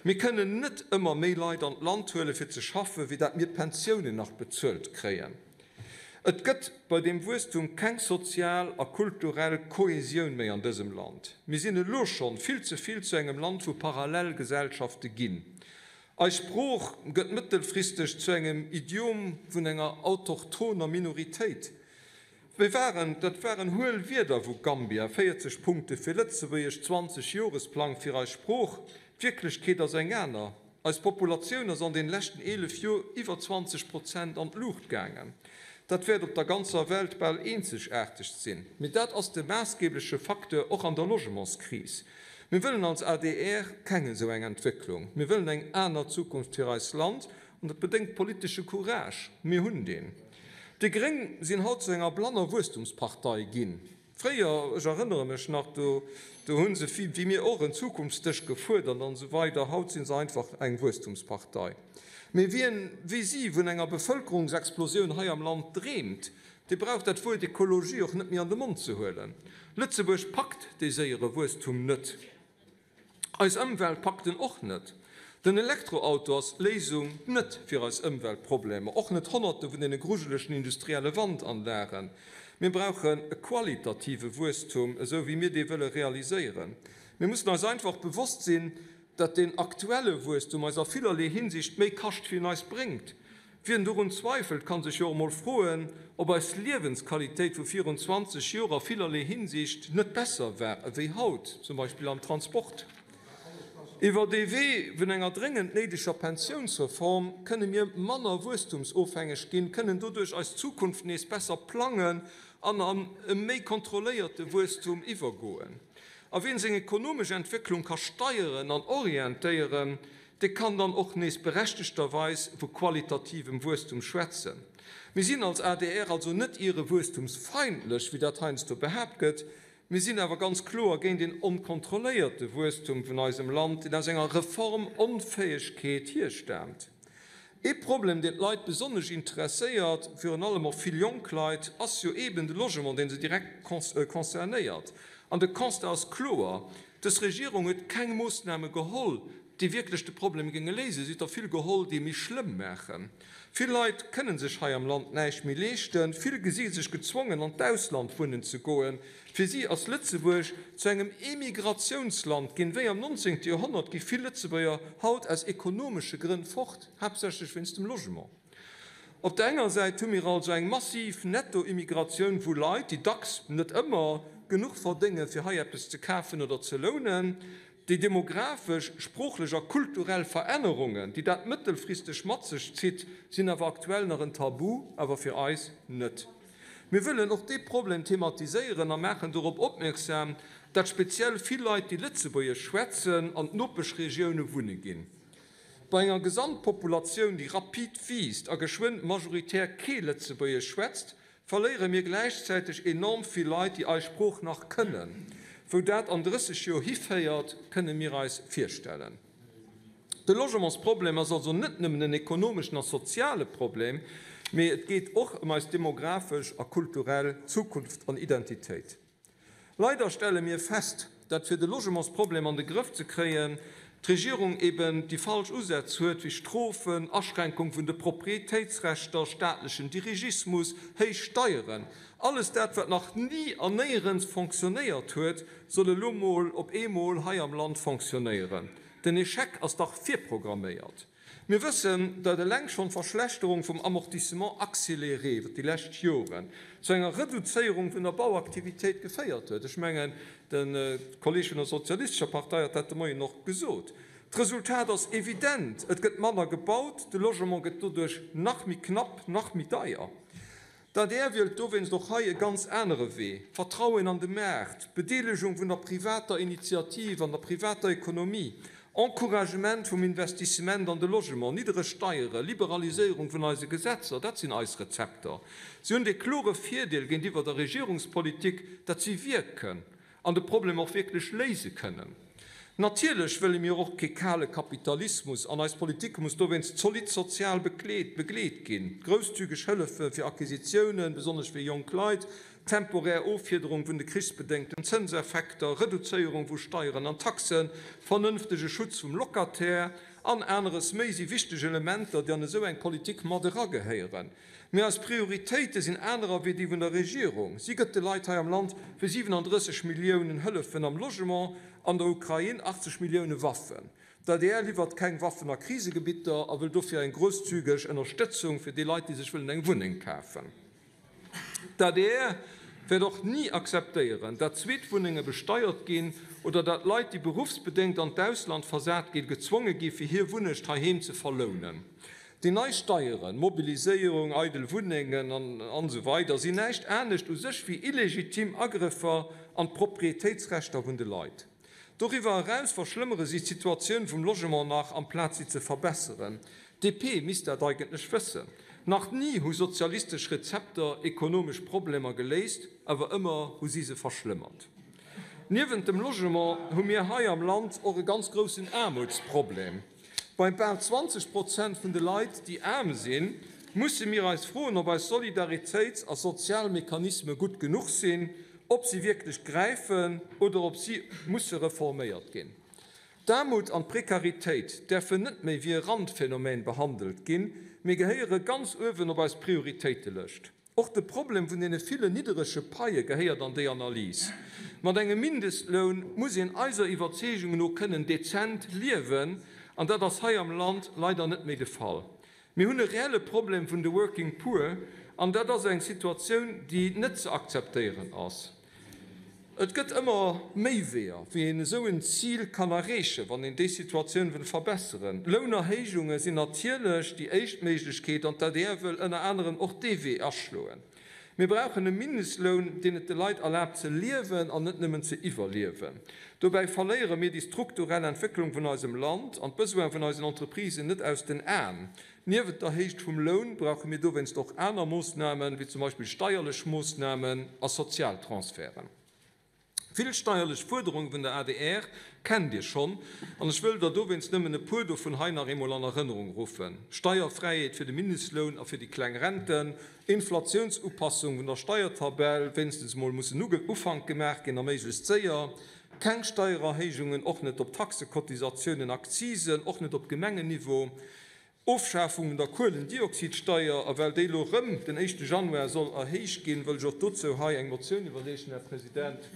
Mir kënnen net ëmmer méi Leit an d'Land huelen, fir ze schaffen, wéi dat mir d'Pensiounen nach bezuelt kréien. Et gëtt bei deem Wuesstum keng sozial a kulturell Kohesioun méi an dësem Land. Mir sinn elo schonn vill ze vill zu engem Land vu Parallelgesellschafte ginn. Eis Sprooch gëtt mëttelfristeg zu engem Idiom vun enger autochthoner Minoritéit. Wéi waren, dat waren huel Wierder vu Gambia, 40 Punkte fir Lëtzebuergesch, 20 Joresplang fir eis Sprooch. D'Wierklechkeet ass eng aner. Eis Populatioun ass an den leschten 11 Joer iwwer 20 Prozent an d'Luucht gaangen. Dat wäert op der ganzer Welt bal eenzegaarteg sinn. Mee dat ass de maassgebleche Facteur och an der Logementskris. Mir wëllen als adr keng esou eng Entwécklung. Mir wëllen eng aner Zukunft fir eist Land an dat bedéngt politesche Courage. Mir hunn deen. Déi gréng sinn haut zu enger blanner Wuesstumspartei ginn. Fréier, ech erënnere mech nach, do do hu se wéi mir och en Zukunftsdësch gefuerdert an esou weider. Haut si se einfach eng Wuesstumspartei. Mee wien wéi si vun enger Bevëlkerungsexplosioun hei am Land dreemt, dee brauch dat Wuert Ekologie och net méi an de Mond ze huelen. Lëtzebuerg packt dee séiere Wuesstum net. Eis Ëmwelt packt en och net. Den Elektroauto ass d'Léisung net fir eis Ëmweltproblemer, och net Honnerte vun deene grujelegen industrielle Wandanlagen. Mir brauchen e qualitative Wuesstum, esou wéi mir dee wëlle realiséieren. Mir mussen eis einfach bewosst sinn, datt deen aktuelle Wuesstum eis a villerlee Hinsicht méi kascht wéi en eis bréngt. Wien dorun zweifelt, kann sech jo och mol froen, ob eis Liewensqualitéit vu virun 20 Joer a villerlee Hinsicht net besser war ewéi haut, zum Beispill am Transport. Iwwer dee Wee vun enger dréngend néideger Pensiounsreform kënne mir manner wuesstumsofhängeg ginn, kënnen doduerch eis Zukunft nees besser plangen an an e méi kontrolléierte Wuesstum iwwergoen. A wien seng ekonomesch Entwécklung ka steieren an orientéieren, Dee kann dann och nees berechtegterweis vu qualitativem Wuesstum schwätzen. Mir sinn als adr also net iere wuesstumsfeindlech, wéi dat heiansdo behaapt gëtt. Mir sinn awer ganz kloer géint een onkontrolléierte Wuesstum vun eisem Land, deen aus enger Reformonfäegkeet hierstaamt. Ee Problem, deen d'Leit besonnesch interesséiert, virun allem och vill jonk Leit, ass jo eeben de Logement, dee se direkt concernéiert. An de Constat ass kloer, Dës Regierung huet keng Moossname geholl, déi wierklech de Problem géinge léisen. Si huet der vill geholl, déi e méi schlëmm maachen. Vill Leit kënne sech hei am Land näischt méi leeschten. Vill gesi sech gezwongen, an d'Ausland wunnen ze goen. Fir si ass Lëtzebuerg zu engem Emigratiounsland ginn. Wéi am 19. Joerhonnert gi vill Lëtzebuerger haut aus ekonomesche Grënn fort, haaptsächlech wéinst dem Logement. Op der enger Säit hu mir also eng massiv Nettoimmigratioun vu Leit, déi dacks, net ëmmer, genuch verdéngen, fir hei eppes ze kafen oder ze lounen. Déi demografesch, sproochlech a kulturell Verännerungen, déi dat mëttelfristeg mat sech zitt, sinn awer aktuell nach en Tabu, awer fir eis net. Mir wëllen och dee Problem thematiséieren a maachen dorop opmierksam, dat speziell vill Leit, déi Lëtzebuergesch schwätzen, an d'Nopeschregioune wunne ginn. Bei enger Gesamtpopulatioun, déi rapid wiisst a geschwënn majoritär kee Lëtzebuergesch schwätzt, verléiere mir gläichzäiteg enorm vill Leit, déi eis Sprooch nach kënnen. Wou dat an 30 Joer hiféiert, kënne mir eis virstellen. De Logementsproblem ass also net nëmmen en ekonomeschen a soziale Problem, mee et geet och ëm eis demografesch a kulturell Zukunft an Identitéit. Leider stelle mir fest, dat fir de Logementsproblem an de Grëff ze kréien, d'Regierung eben déi falsch Usätz huet, wéi Strofen, Aschränkung vun de Proprietéitsrechter, staatlechen Dirigismus, héich Steieren. Alles dat, wat nach ni an néierens fonctionnéiert huet, soll elo mol op eemol hei am Land fonctionnéieren. Den Echec ass dach virprogramméiert. Mir wëssen, datt eleng schonn d'Verschlechterung vum Amortissement accéléré iwwer déi lescht Joren zu enger Reduzéierung vun der Bauaktivitéit geféiert huet. Ech mengen, de Kolleeg vun der Sozialistescher Partei hat dat de Moien och gesot. D'Resultat ass evident, Et gëtt manner gebaut, de Logement gëtt doduerch nach méi knapp, nach méi deier. D'adr wielt dowéinst och hei e ganz anere Wee, Vertrauen an de Maart, Bedeelegung vun der privater Initiativ an der privater Ekonomie, Encouragement vum Investissement an de Logement, niddereg Steiere, Liberaliséierung vun eise Gesetzer, dat sinn eis Rezepter. Si hunn dee klore Virdeel géintiwwer der Regierungspolitik, datt si wierken. an de Problem och wierklech léise kënnen. Natierlech wëlle mir och kee kale Kapitalismus an eis Politik muss dowéinst zolidd sozial begleet ginn. Grousszügeg Hëllefe fir Acquisitiounen, besonnesch fir jonk Leit, temporär Offiederung vun de krichsbedéngten Zënseffekter, Reduzéierung vu Steieren an Taxen, vernënftege Schutz vum Locataire an aneres méi si wichteg Elementer, déi an esou eng Politik mat eragehéieren. Mee eis Prioritéite sinn anerer wéi déi vun der Regierung. Si gëtt de Leit hei am Land fir 37 Milliounen Hëllefen am Logement, an der Ukrain 80 Millioune Waffen. D'adr liwwert keng Waffen a Krisegebitter a wëll dofir eng grousszügeg Ënnerstëtzung fir déi Leit, déi sech wëllen eng Wunneng kafen. D'adr wäert och ni akzeptéieren, dat Zweetwunnenge besteiert ginn oder dat Leit, déi beruffsbedéngt an d'Ausland versat ginn, gezwonge gi fir hir Wunnecht heiheem ze verlounen. Déi nei Steieren, Mobiliséierung, eidel Wunnengen an esou weider sinn näischt anescht u sech wéi illegitim Agrëffer an d'Proprietéitsrechter vun de Leit. Doriwwer eraus verschlëmmere si d'Situatioun vum Logement nach, amplaz si ze verbesseren. D'DP misst dat eigentlech wëssen. Nach ni hu sozialistesch Rezepter ekonomesch Problemer geléist, awer ëmmer hu si se verschlëmmert. Niewent dem Logement hu mir hei am Land och e ganz groussen Aarmutsproblem. Bei bal 20 Prozent vun de Leit, déi aarm sinn, musse mir eis froen, ob eis Solidaritéits a Sozialmechanisme gutt genuch sinn, ob si wierklech gräifen oder ob si musse reforméiert ginn. D'Aarmut an d'Prekaritéit däerfen net méi wéi e Randphänomen behandelt ginn, mee gehéiere ganz uewen op eis Prioritéitelëscht. Och de Problem vun deene ville nidderege Paie gehéiert an déi Analys. Mat engem Mindestloun muss een eiser Iwwerzeegung no kënnen dezent liewen, an dat ass hei am Land leider net méi de Fall. Mir hunn e reelle Problem vun de Working Poor, an dat ass eng Situatioun, déi net ze akzeptéieren ass. Et gëtt ëmmer méi Weeër, wéi een esou en Zil kann erreechen, wann een déi Situatioun wëll verbesseren. Lounerhéijunge sinn natierlech déi éischt Méiglechkeet, an d'ADR wëll ënner anerem och dee Wee aschloen. Mir brauchen e Mindestloun, deen et de Leit erlaabt ze liewen an net nëmmen ze iwwerliewen. Dobäi verléiere mir déi strukturell Entwécklung vun eisem Land an d'Besoin vun eisen Entreprisen net aus den Aen. Niewent der Héicht vum Loun brauche mir dowéinst och aner Moossnamen, wéi zum Beispill steierlech Moossnamen a Sozialtransferten. Vill steierlech Fuerderunge vun der adr kennt Dir schonn, an ech wëll der dowéinst nëmmen e puer dovun hei nach eemol an Erënnerung ruffen, Steierfräiheet fir de Mindestloun a fir déi kleng Renten, Inflatiounsupassung vun der Steiertabell, wéinstens emol muss en Ufank gemaach ginn a méiglechst séier, keng Steiererhéijungen, och net op Taxen, Cotisatiounen, Akzisen, och net op Gemengenniveau, Ofschafung vun der Kuelendioxidsteier, a well déi elo erëm den éischte Januar soll erhéicht ginn, wëll ech och dozou hei eng Motioun iwwerreechen, Här President,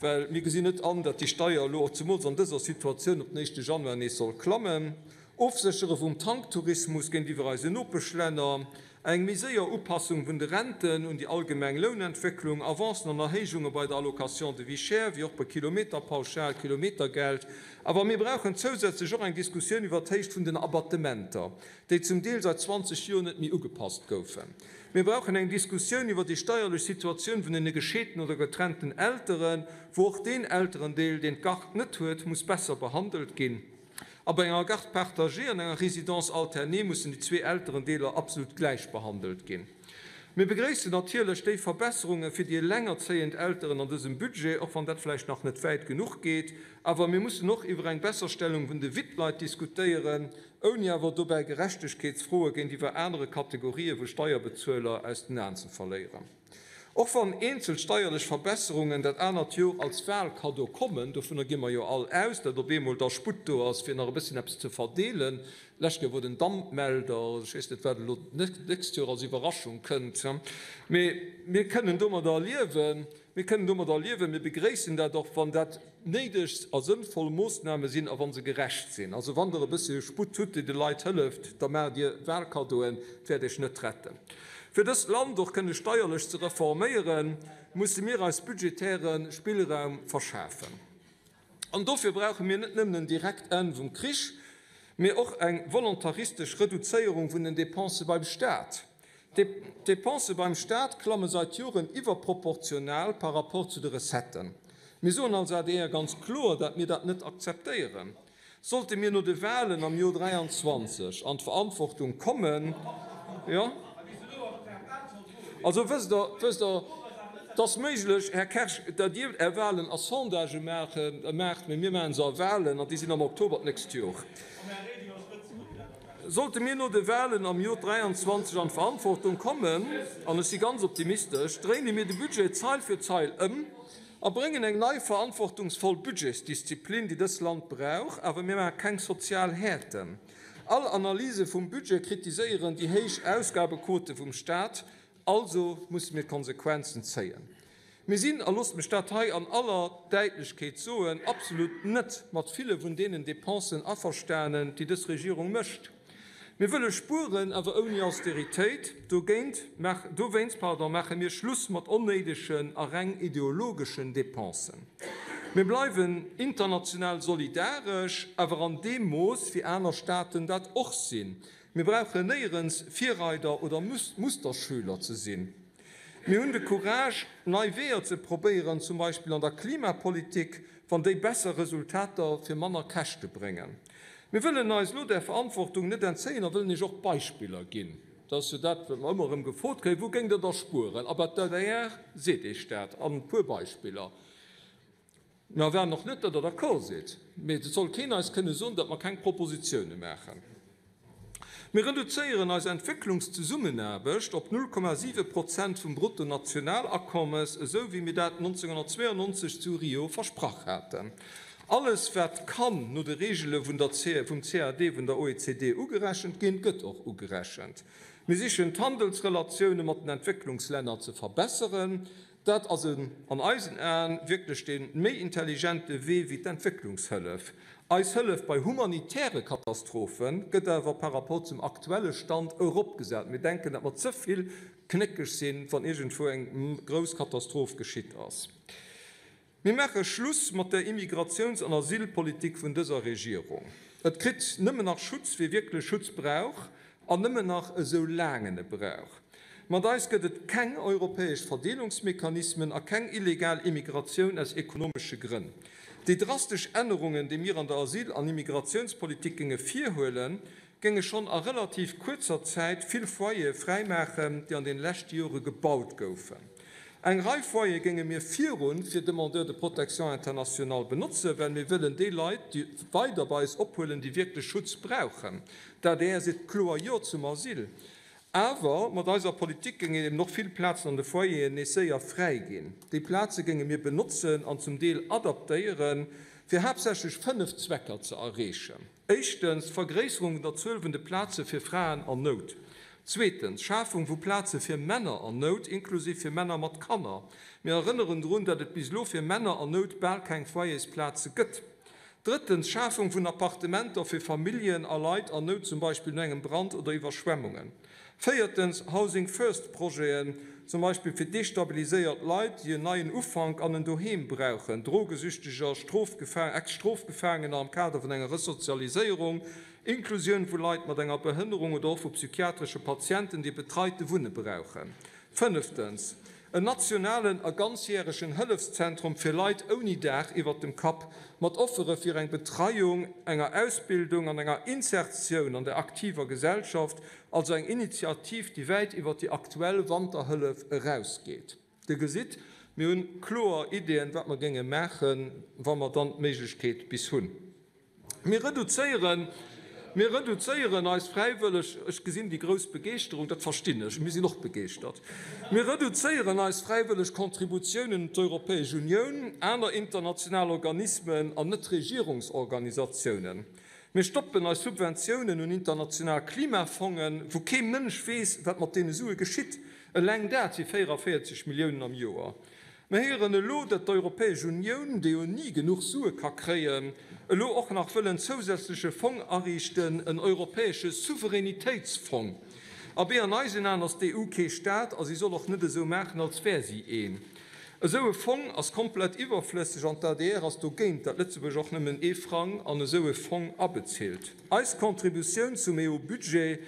well mir gesinn net an, datt déi Steier elo, och zemools an dëser Situatioun, op den éischte Januar nees soll klammen. Ofséchere vum Tanktourismus géintiwwer eisen Nopeschlänner, Eng méi séier Upassung vun de Renten un déi allgemeng Lounentwécklung, Avancen an Erhéijunge bei der Allocation de vie chère wéi och bei Kilometerpauschal, Kilometergeld. Awer mir brauchen zousätzlech och eng Diskussioun iwwer d'Héicht vun den Abattementer, déi zum Deel seit 20 Joer net méi ugepasst goufen. Mir brauchen eng Diskussioun iwwer déi steierlech Situatioun vun den gescheeten oder getrennten Elteren, wou och deen Elterendeel, deen d'Gard net huet, muss besser behandelt ginn. A bei enger Garde partagée an enger Résidence alternée mussen déi zwee Elterendeeler absolut gläich behandelt ginn. Mir begréissen natierlech déi Verbesserunge fir déi elengerzéiend Elteren an dësem Budget, och wann dat vläicht nach net wäit genuch geet. Awer mir mussen och iwwer eng Besserstellung vun de Wittleit diskutéieren, ouni awer dobäi Gerechtegkeetsfroe géintiwwer anere Kategorië vu Steierbezueler aus den Aen ze verléieren. Och wann eenzel steierlech Verbesserungen dat anert Jor als Wahlkaddo kommen, dovunner gi mer jo all aus, datt op eemol da Sputt do ass, fir nach e bësschen eppes ze verdeelen, d'lescht Joer wor den Dampmelder, ech weess net, wat elo d'nächst Joer als Iwwerraschung kënnt, mee mir kënnen domadder liewen. Mir kënnen domadder liewen. Mir begréissen dat och, wann dat néideg a sënnvoll Moossname sinn a wa se gerecht sinn. Also wann Der e bësse Sputt hutt, dee de Leit hëlleft, da maacht Dir Wahlkaddoen. Et wäert Iech net retten. Fir dëst Land och kënne steierlech ze reforméieren, musse mir eis budgetäre Spillraum verschafen. An dofir brauche mir net nëmmen en direkt Enn vum Krich, mee och eng volontaristesch Reduzéierung vun den Depensë beim Staat. D'Depensë beim Staat klamme seit Joren iwwerproportional par rapport zu de Recetten. Mir soen als adr ganz kloer, dat mir dat net akzeptéieren. Sollte mir no de Wahlen am Jor 23 an d'Verantwortung kommen, jo, also wësst Der, wësst Der, et ass méiglech, Här Kersch, datt Dir Är Wahlen a Sondagë maacht, mä mir maache se a Wahlen, an déi sinn am Oktober d'nächst Jor. Sollte mir no de Wahlen am Jor 23 an d'Verantwortung kommen, an ech si ganz optimistesch, dréine mir de Budget Zeil fir Zeil ëm a bréngen eng nei verantwortungsvoll Budgetsdisziplin, déi dës Land brauch, awer mir maache keng sozial Häerten. All Analyse vum Budget kritiséieren déi héich Ausgabequote vum Staat, also musse mir d'Konsequenzen zéien. Mir sinn, a loosst mech dat hei an aller Däitlechkeet soen, absolut net mat ville vun deenen Dépensen averstanen, déi dës Regierung mécht. Mir wëlle spueren, awer ouni Austeritéit. Dogéint, dowéinst, pardon, maache mir Schluss mat onnéidegen a reng ideologeschen Dépensen. Mir bleiwen international solidaresch, awer an deem Mooss, wéi aner Staaten dat och sinn. Mir brauchen néierens Virreider oder Musterschüler ze sinn. Mir hunn de Courage, nei Weeër ze probéieren, zum Beispill an der Klimapolitik, wann déi besser Resultater fir manner Käschte bréngen. Mir wëllen eis elo där Verantwortung net entzéien a wëllen Iech och Beispiller ginn. Dat ass jo dat, wat mer ëmmer erëm gefrot kréien, Wou géingt Der da spueren? A bei d'ADR seet Iech dat an e puer Beispiller. Mir erwaarden och net, datt Der d'accord sidd, mee et soll keen eis kënne soen, datt mer keng Propositioune maachen. Mir reduzéieren eis Entwécklungszesummenaarbecht op 0,7 Prozent vum Bruttonationalakommes, esou wéi mir dat 1992 zu Rio versprach haten. Alles, wat kann no de Reegele vum CAD vun der OECD ugerechent ginn, gëtt och ugerechent. Mir sichen d'Handelsrelatioune mat den Entwécklungslänner ze verbesseren. Dat ass en an eisen Aen wierklech dee méi intelligente Wee wéi d'Entwécklungshëllef. Eis Hëllef bei humanitäre Katastrophe gëtt awer par rapport zum aktuelle Stand eropgesat. Mir denken, datt mer ze vill knéckeg sinn, wann iergendwou eng grouss Katastroph geschitt ass. Mir maache Schluss mat der Immigratiouns an Asylpolitik vun dëser Regierung. Et kritt nëmmen nach Schutz, wie wierklech Schutz brauch, an nëmmen nach esou laang en e brauch. Mat eis gëtt et keng europäesch Verdeelungsmechanismen a keng illegal Immigratioun aus ekonomesche Grënn. Déi drastesch Ännerungen, déi mir an der Asyl an Immigratiounspolitik géinge virhuelen, géinge schonn a relativ kuerzer Zäit vill Foyere fräimaachen, déi an den leschte Jore gebaut goufen. Eng Rei Foyere géinge mir virun fir Demandeurs de protection internationale benotzen, well mir wëllen déi Leit, déi weider bei eis ophuelen, déi wierklech Schutz brauchen. D'adr seet kloer Jo zum Asyl. Awer mat eiser Politik géingen eben och vill Plazen an de Foyeren nees séier fräi ginn. Déi Plaze géinge mir benotzen an zum Deel adaptéieren, fir haaptsächlech 5 Zwecker ze erreechen. Éischtens, Vergréisserung vun der Zuel vun de Plaze fir Fraen an Nout. Zweetens, Schafung vu Plaze fir Männer an Nout, inklusiv fir Männer mat Kanner. Mir erënneren drun, datt et bis elo fir Männer an Nout bal keng Foyersplaze gëtt. Drëttens, Schafung vun Appartementer fir Familljen a Leit an Nout, zum Beispill no engem Brand oder Iwwerschwemmungen. Véiertens, Housing First Projeten, zum Beispill fir destabiliséiert Leit, déi en neien Ufank an en Doheem brauchen, Drogesüchteger, Ex-Strofgefaangener am Kader vun enger Resozialiséierung, Inklusioun vu Leit mat enger Behënnerung oder och vu psychiatresche Patienten, déi betreite Wunne brauchen. Fënneftens, en nationalen a ganzjäregen Hëllefszentrum fir Leit ouni Daach iwwert dem Kapp, mat Offere fir eng Betreiung, enger Ausbildung an enger Insertioun an der aktiver Gesellschaft, also eng Initiativ, déi wäit iwwert déi aktuell Wanterhëllef erausgeet. Dir gesitt, mir hunn kloer Ideeën, wat mer géinge maachen, wa mer dann d'Méiglechkeet bis hunn. Mir reduzéieren, mir reduzéieren eis fräiwëlleg, ech gesinn déi grouss Begeeschterung, dat verstinn ech, mir sinn och begeeschtert, mir reduzéieren eis fräiwëlleg Contributiounen un d'Europäesch Unioun, aner international Organismen an Netregierungsorganisatiounen. Mir stoppen eis Subventiounen un international Klimafongen, wou kee Mënsch weess, wat mat deene Sue geschitt. Eleng dat si 44 Milliounen am Joer. Mir héieren elo, datt d'Europäesch Unioun, déi jo ni genuch Sue ka kréien, elo och nach wëll en zousätzleche Fong ariichten, en europäesche Souveränitéitsfong. Abee, an eisen Aen ass d'EU kee Staat a si soll och net esou maachen, als wär si een. Esou e Fong ass komplett iwwerflësseg an d'ADR ass dogéint, datt Lëtzebuerg och nëmmen ee Frang an esou e Fong abezilt. Eis Contributioun zum EU-Budget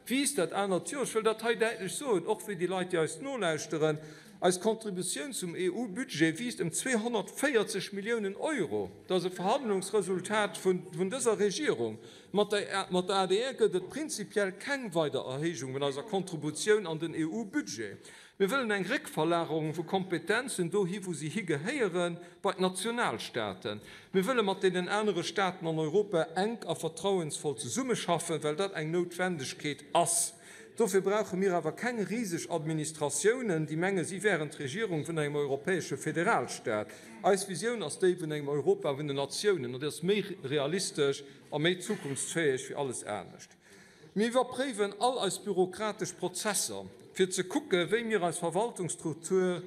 wiisst dat anert Joer, ech wëll dat hei däitlech soen, och fir déi Leit, déi eis nolauschteren, Eis Contributioun zum EU-Budget wiisst ëm 240 Milliounen Euro. Dat ass e Verhandlungsresultat vun dëser Regierung. Mat der adr gëtt et prinzipiell keng weider Erhéijung vun eiser Contributioun an den EU-Budget. Mir wëllen eng Réckverlagerung vu Kompetenzen dohi wou si higehéieren, bei d'Nationalstaaten. Mir wëlle mat deenen anere Staaten an Europa enk a vertrauensvoll zesummeschaffen, well dat eng Noutwendegkeet ass. Dofir brauche mir awer keng riseg Administratiounen, déi menge si wären d'Regierung vun engem europäesche Federalstaat. Eis Visioun ass déi vun engem Europa vun den Natiounen, an déi ass méi realistesch a méi zukunftsfäeg wéi alles anescht. Mir iwwerpréiwen all eis bürokratesch Prozesser, fir ze kucke wéi mir eis Verwaltungsstruktur.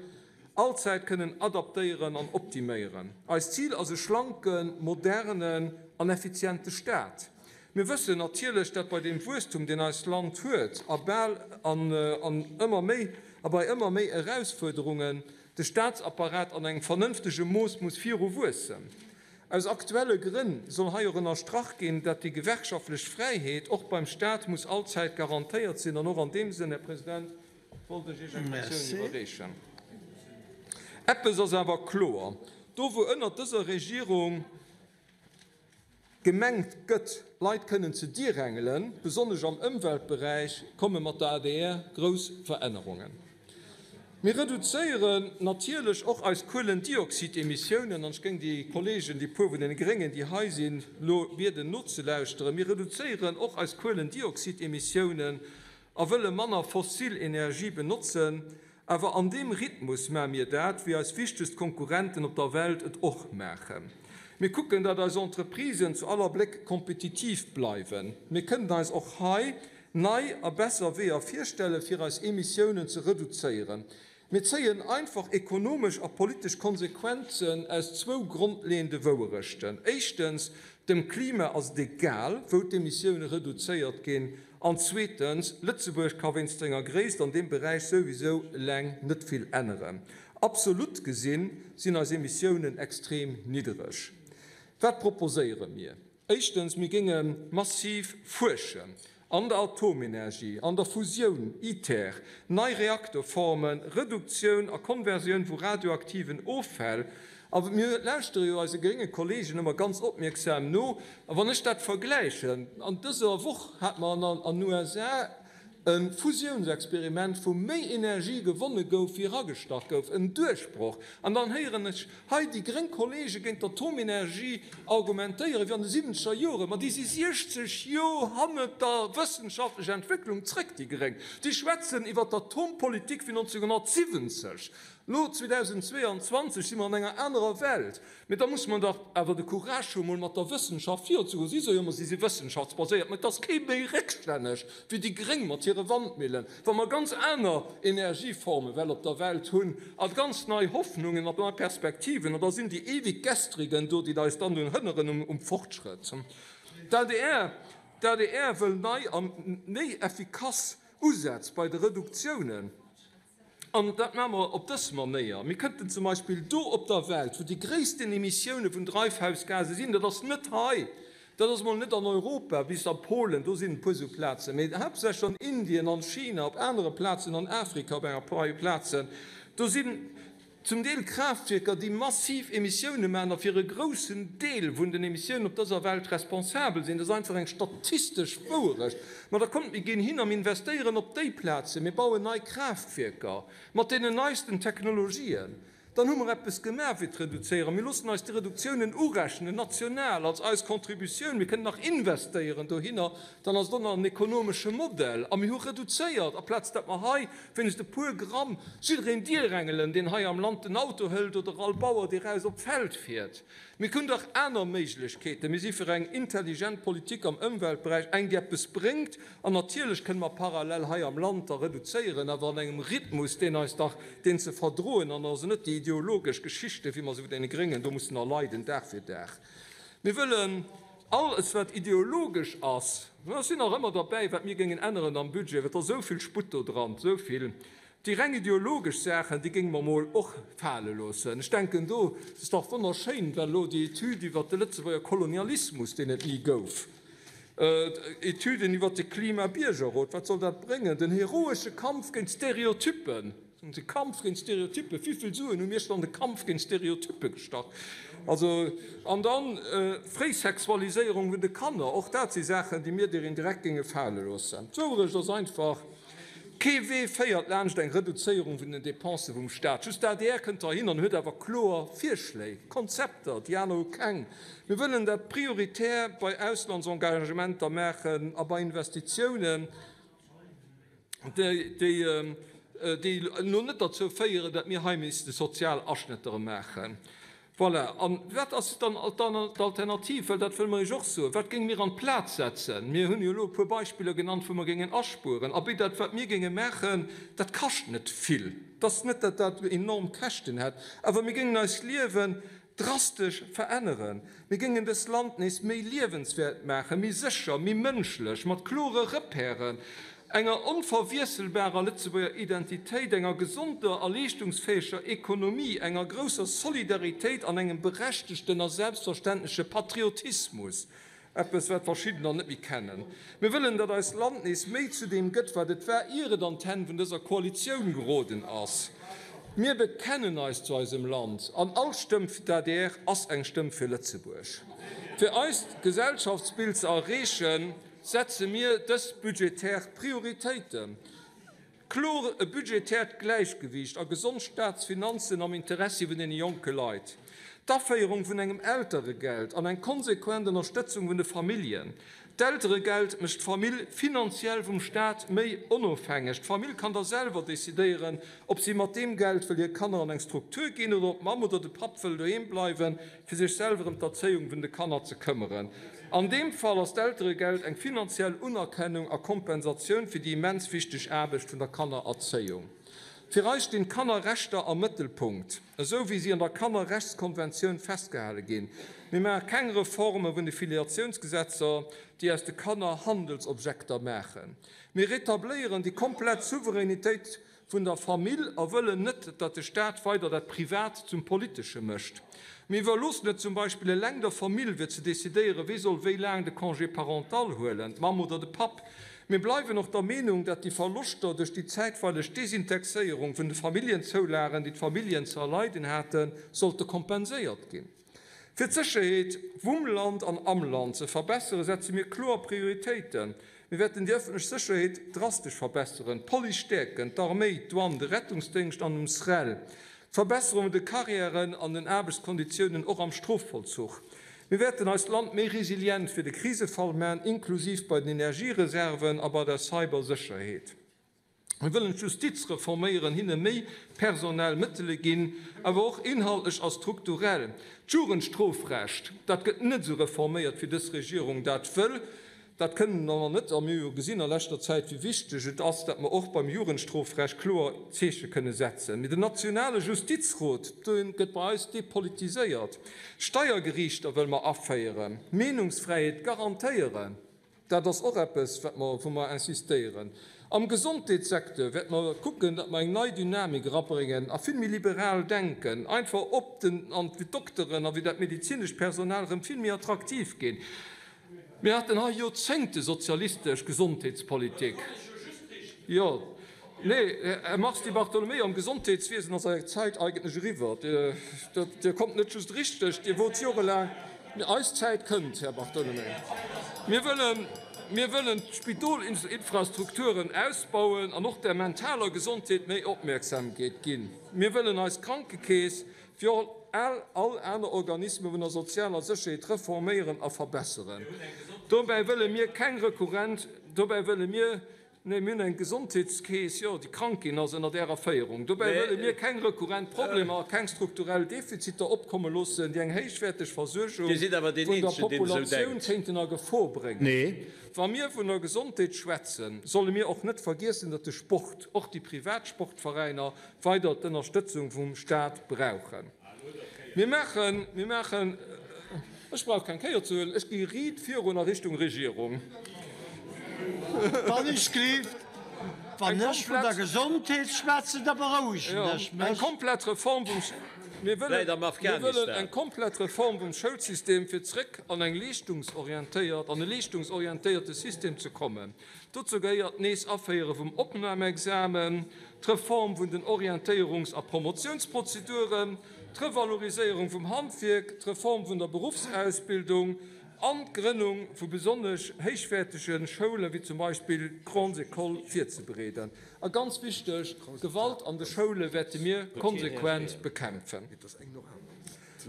Allzäit kënnen adaptéieren an optiméieren. Eist Zil ass e schlanken, modernen an effiziente Staat. Mir wëssen natierlech, dat bei deem Wuesstum, deen eist Land huet, a bal an ëmmer méi a bei ëmmer méi Erausfuerderungen, de Staatsapparat an engem vernënftege Mooss muss viru wuessen. Aus aktuelle Grënn soll hei och ënnerstrach ginn, dat déi gewerkschaftlech Fräiheet och beim Staat muss allzäit garantéiert sinn. An och an deem Sënn, Här President, wollt ech Iech eng Motioun iwwerreechen. Eppes ass awer kloer, Do wou ënnert dëser Regierung gemengt gëtt, Leit kënnen ze direngelen, besonnesch am Ëmweltberäich, komme mat der adr grouss Verännerungen. Mir reduzéieren natierlech och eis Kuelendioxidemissiounen, an ech géing déi Kollegen, déi puer vun deene Gréngen, déi hei sinn, elo bieden nozelauschteren, mir reduzéieren och eis Kuelendioxidemissiounen a wëlle manner fossil Energie benotzen, awer an deem Rhythmus maache mir dat, wéi eis wichtegst Konkurrenten op der Welt et och maachen. Mir kucken, datt eis Entreprisen zu aller Bléck kompetitiv bleiwen. Mir kënnen eis och hei nei a besser Weeër virstellen, fir eis Emissiounen ze reduzéieren. Mir zéien einfach ekonomesch a politesch Konsequenzen aus zwou grondleeënde Wouerechten, Éischtens, dem Klima ass et egal, wou d'Emissioune reduzéiert ginn, an zweetens, Lëtzebuerg ka wéinst senger Gréisst an deem Beräich souwisou eleng net vill änneren. Absolut gesinn, sinn eis Emissiounen extrem niddereg. Wat proposéiere mir? Éischtens, mir géinge massiv fuerschen an der Atomenergie, an der Fusioun, ITER, nei Reaktorformen, Reduktioun a Konversioun vu radioaktiven Offäll. A mir lauschtere jo eise grénge Kollegen ëmmer ganz opmierksam no. A wann ech dat vergläichen, an dëser Woch hate mer an den USA e Fusiounsexperiment, wou méi Energie gewonne gouf, wéi eragestach gouf, en Duerchbroch. An dann héieren ech hei déi gréng Kollege géint d'Atomenergie argumentéieren, wéi an de siwwenzeger Joren. Ma déi si 60 Jor hannert der wëssenschaftlecher Entwécklung zréck, déi Gréng. Déi schwätzen iwwer d'Atompolitik wéi 1970. Elo, 2022, si mer an enger anerer Welt. Mee da muss mer dach awer de Courage hu mol mat der Wëssenschaft virzegoen. Si soe jo ëmmer, si si wëssenschaftsbaséiert, mä et ass kee méi réckstänneg wéi déi Gréng mat hire Wandmillen, wa mer ganz aner Energieforme well op der Welt hunn a ganz nei Hoffnungen an nei Perspektiven. An da sinn déi ewig Gestrigen do, déi eis dann un hënneren um Fortschrëtt. D'adr, d'adr wëll nei a méi effikass Usätz bei de Reduktiounen. An dat maache mer op dës Manéier, Mir kënnten zum Beispill do op der Welt, wou déi gréissten Emissioune vun Dreifhausgase sinn, dat ass net hei, dat ass emol net an Europa, bis a Polen, do sinn e puer esou Plazen, mee haaptsächlech an Indien, an China, op anere Plazen, an Afrika op enger Rei Plazen, do sinn Zum Deel Kraaftwierker, déi massiv Emissioune maachen a fir e groussen Deel vun den Emissiounen op dëser Welt responsabel sinn. Dat ass einfach eng statistesch Wouerecht. Ma da kommt, mir ginn hin a mir investéieren op déi Plazen, mir bauen nei Kraaftwierker mat deenen neisten Technologien. Dann hu mer eppes gemaach fir d'Reduzéieren. Mir loossen eis déi Reduktiounen urechnen, national, als eis Contributioun. Mir kënnen nach investéieren dohinner. Dann ass et och nach en ekonomesche Modell. A mir hu reduzéiert, aplaz datt mer hei wéinst e puer Gramm jiddereen Dierengelen, deen hei am Land den Auto hëlt, oder all Bauer, dee raus op d'Feld fiert. Mir hunn dach aner Méiglechkeeten. Mir si fir eng intelligent Politik am Ëmweltberäich, eng, déi eppes bréngt. An natierlech kënne mer parallel hei am Land da reduzéieren, awer an engem Rhythmus, deen eis dach, deen ze verdroen an also net déi ideologesch Geschichten, wéi mer se vun deene Gréngen do mussen erleiden, Dag fir Dag. Mir wëllen alles, wat ideologesch ass, ech sinn nach ëmmer derbäi, wat mir géingen änneren am Budget, well et ass esou vill Sputt do dran, esou vill. Déi reng ideologesch Saachen, déi géinge mer emol och fale loossen. Ech denken do, et ass dach wonnerschéin, well elo déi Etüd iwwert de Lëtzebuerger Kolonialismus, deen et ni gouf, Etüden iwwert de Klima-Biergerrot, wat soll dat bréngen, den heroesche Kampf géint Stereotyppen, De Kampf géint Stereotyppen, Wéi vill Suen hu mir schonn an de Kampf géint Stereotyppe gestach? Also, an dann d'Fréisexualiséierung vun de Kanner, och dat si Saachen, déi mir dir indirekt géinge fale loossen. D'Wourecht ass einfach, Kee Wee féiert laanscht eng Reduzéierung vun den Depensë vum Staat. Just d'ADR kënnt heihin an huet awer kloer Virschléi, Konzepter, déi aner hu keng. Mir wëllen dat prioritär bei Auslandsengagementer maachen a bei Investitiounen. déi elo net derzou féieren, datt mir hei misste sozial Aschnëttere maachen. Voilà. A wat ass dann d'Alternativ? Well dat wëlle mer Iech och soen. Wat géinge mir an d'Plaz setzen? Mir hunn jo elo e puer Beispiller genannt, wou mer géingen aspueren. Abee, dat, wat mir géinge maachen, dat kascht net vill. Et ass net, datt dat enorm Käschten hätt, awer mir géingen eist Liewen drastesch veränneren. Mir géingen dëst Land nees méi liewenswäert maachen, méi sécher, méi mënschlech, mat klore Repèren, enger onverwiesselbarer Lëtzebuerger Identitéit, enger gesonder a leeschtungsfäeger Ekonomie, enger grousser Solidaritéit an engem berechtegten a selbstverständleche Patriotismus, eppes wat verschiddener net méi kennen. Mir wëllen, datt eist Land nees méi zu deem gëtt, wat et war, ier et an d'Hänn vun dëser Koalitioun geroden ass. Mir bekennen eis zu eisem Land an all Stëmm fir d'ADR ass eng Stëmm fir Lëtzebuerg. Fir eist Gesellschaftsbild ze erreechen, setze mir dës budgetär Prioritéiten kloer, e budgetäert Gläichgewiicht a gesond Staatsfinanzen am Interessi vun deene jonke Leit, d'Aféierung vun engem Elteregeld an eng konsequent Ënnerstëtzung vun de Familljen. D'Elteregeld mécht d'Famill finanziell vum Staat méi onofhängeg. D'Famill kann da selwer decidéieren, ob si mat deem Geld wëll hir Kanner an eng Struktur ginn oder ob d'Mamm oder de Papp wëll doheem bleiwen, fir sech selwer ëm d'Erzéiung vun de Kanner ze këmmeren. An deem Fall ass d'Elteregeld eng finanziell Unerkennung a Kompensatioun fir déi immens wichteg Aarbecht vun der Kannererzéiung. Fir eis stinn d'Kannerrechter am Mëttelpunkt, esou wéi si an der Kannerrechtskonventioun festgehale ginn. Mir maache keng Reforme vun de Filiatiounsgesetzer, déi aus de Kanner Handelsobjekter maachen. Mir retabléieren déi komplett Souveränitéit vun der Famill a wëllen net, datt de Staat weider dat Privat zum Politesche mécht. Mir iwwerloossen et zum Beispill eleng der Famill, fir ze decidéieren, wee soll wéi laang de Congé parental huelen, d'Mamm oder de Papp. Mir bleiwen och der Meenung, datt déi Verloschter duerch déi zäitweileg Desindexéierung vun de Familljenzoulagen, déi d'Familljen ze erleiden haten, sollte kompenséiert ginn. Fir d'Sécherheet vum Land an am Land ze verbesseren, setze mir kloer Prioritéiten. Mir wäerten déi ëffentlech Sécherheet drastesch verbesseren, d'Police stäerken, d'Arméi, d'Douane, de Rettungsdéngscht an dem SREL, d'Verbesserung vun de Karriären an den Aarbechtskonditiounen och am Strofvollzuch. Mir wäerten eist Land méi resilient fir de Krisefall man, inklusiv bei den Energiereserven a bei der Cybersécherheet. Mir wëllen d'Justiz reforméieren, hinne méi personell Mëttele ginn, awer och inhaltlech a strukturell. D'Jugendstrofrecht, dat gëtt net esou reforméiert, wéi dës Regierung dat wëll. Dat kënnen mer net. A mir hu jo gesinn a leschter Zäit, wéi wichteg et ass, datt mer och beim Jugendstrofrecht kloer Zeeche kënne setzen. Mee den nationale Justizrot, dee gëtt bei eis depolitiséiert. Steiergeriichter wëlle mer aféieren, d'Meenungsfräiheet garantéieren. Dat ass och eppes, wat mer, wou mer insistéieren. Am Gesondheetssecteur wäerte mer kucken, datt mer eng nei Dynamik erabréngen a vill méi liberal denken, einfach op den, an fir d'Dokteren a fir dat medezinescht Personal erëm vill méi attraktiv ginn. Mir haten hei Joerzéngte sozialistesch Gesondheetspolitik. Jo. Nee, Här Mars Di Bartolomeo, am Gesondheetswiesen ass Är Zäit eigentlech eriwwer. Dir kommt net just richteg, Dir wot jorelaang. Mee eis Zäit kënnt, Här Bartolomeo. Mir wëllen, mir wëllen d'Spidolinfrastrukturen ausbauen an och der mentaler Gesondheet méi Opmierksamkeet ginn. Mir wëllen eis Krankekeess, wéi och all aner Organisme vun der sozialer Sécherheet reforméieren a verbesseren. Dobäi wëlle mir keng rekurrent, dobäi wëlle mir Nee, mir hunn eng Gesondheetskeess, jo, déi krank ginn ass ënnert Ärer Féierung. Dobäi wëlle mir keng rekurrent Problemer a keng strukturell Defiziter opkomme loossen, déi eng héichwäerteg Versuergung vun der Populatioun kéinten a Gefor bréngen. Wa mir vun der Gesondheet schwätzen, solle mir och net vergiessen, datt de Sport, och déi privat Sportveräiner, weider d'Ënnerstëtzung vum Staat brauchen. Mir maachen, mir maachen, ech brauch keng Kéier ze huelen, ech gi riit virun a Richtung Regierung. Wann ech gleeft, wann ech vun der Gesondheet schwätzen, da berouegen ech mech. Eng komplett Reform vum, mir wëllen, mir wëllen eng komplett Reform vum Schoulsystem, fir zréck an eng leeschtungsorientéiert, an e leeschtungsorientéierte System ze kommen. Dozou gehéiert d'Nees-Aféiere vum Opnamexamen, d'Reform vun den Orientéierungs a Promotiounsprozeduren, d'Revaloriséierung vum Handwierk, d'Reform vun der Beruffsausbildung an d'Grënnung vu besonnesch héichwäertege Schoulen, wéi zum Beispill d'Grandes Écoles, virzebereeden. A ganz wichteg, Gewalt an de Schoule wäerte mir konsequent bekämpfen.